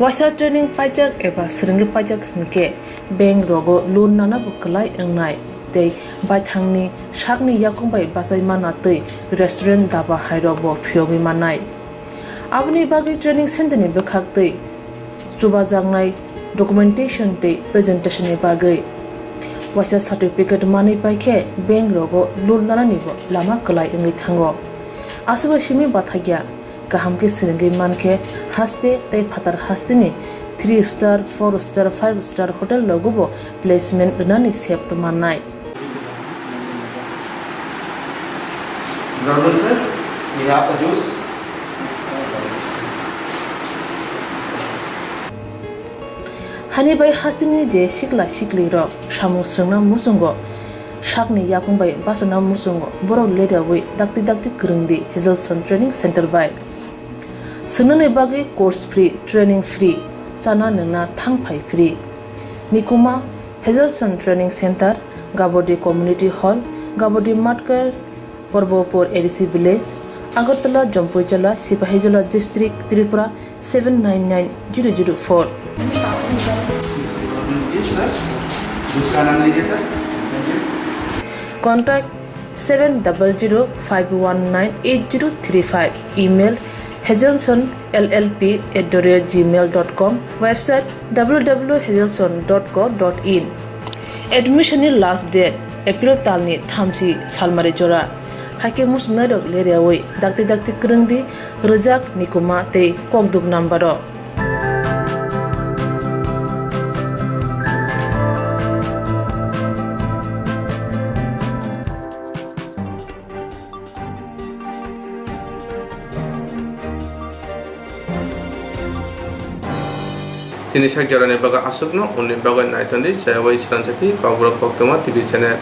Waisa training paijak eba swrwngwi paijak hwnkhe bank rogo loan nana bo kwlai wngnai tei baithangni sakni yakung bai bachai mana tei restaurant daba hairok bo phiyogwi mannai. Aboni bagwi training center ni bwkhak tei chubajaknai documentation tei presentation ni bagwi waisa certificate manwi paikhe bank rogo loan lanani bo lama kwlai wngwi thango. Aswk bai simi bathakya kaham khe swrwngwi mankhe haste tei phatar haste ni three star, four star, five star hotel rogo bo placement rwnani sep mannai. Brother sir, we have a juice. Hani bai hasteni je sikla sikli rok samung swrwngna muchungo sakni yakung bai bachana muchungo borok ledawi dakti dakti kwrwngdi Hazelson Training Center bai. Swngnani bagwi course free, training free, chana nwngna thang phai free. Nikuma Hazelson Training Center, Gabodi Community Hall, Gabodi Matkar, Porbopur A D C Village, Agartala, Jampuijala, Sipahijola District, Tripura seven nine nine zero zero four. Contact seven double zero five one nine eight zero three five. Email hazelson L L P at the rate gmail dot com. Website w w w hazelson dot co dot in. Admission ni last date April talni thamchi salmari jora. Haikhe muchungnairok lereyawi dakti dakti kwrwngdi rwjak nikuma tei kokduk number o. Tini sak jorani bagwi aswkno, unni bagwi naithondi, chayawai sranjati Kokborok Koktwma T V channel.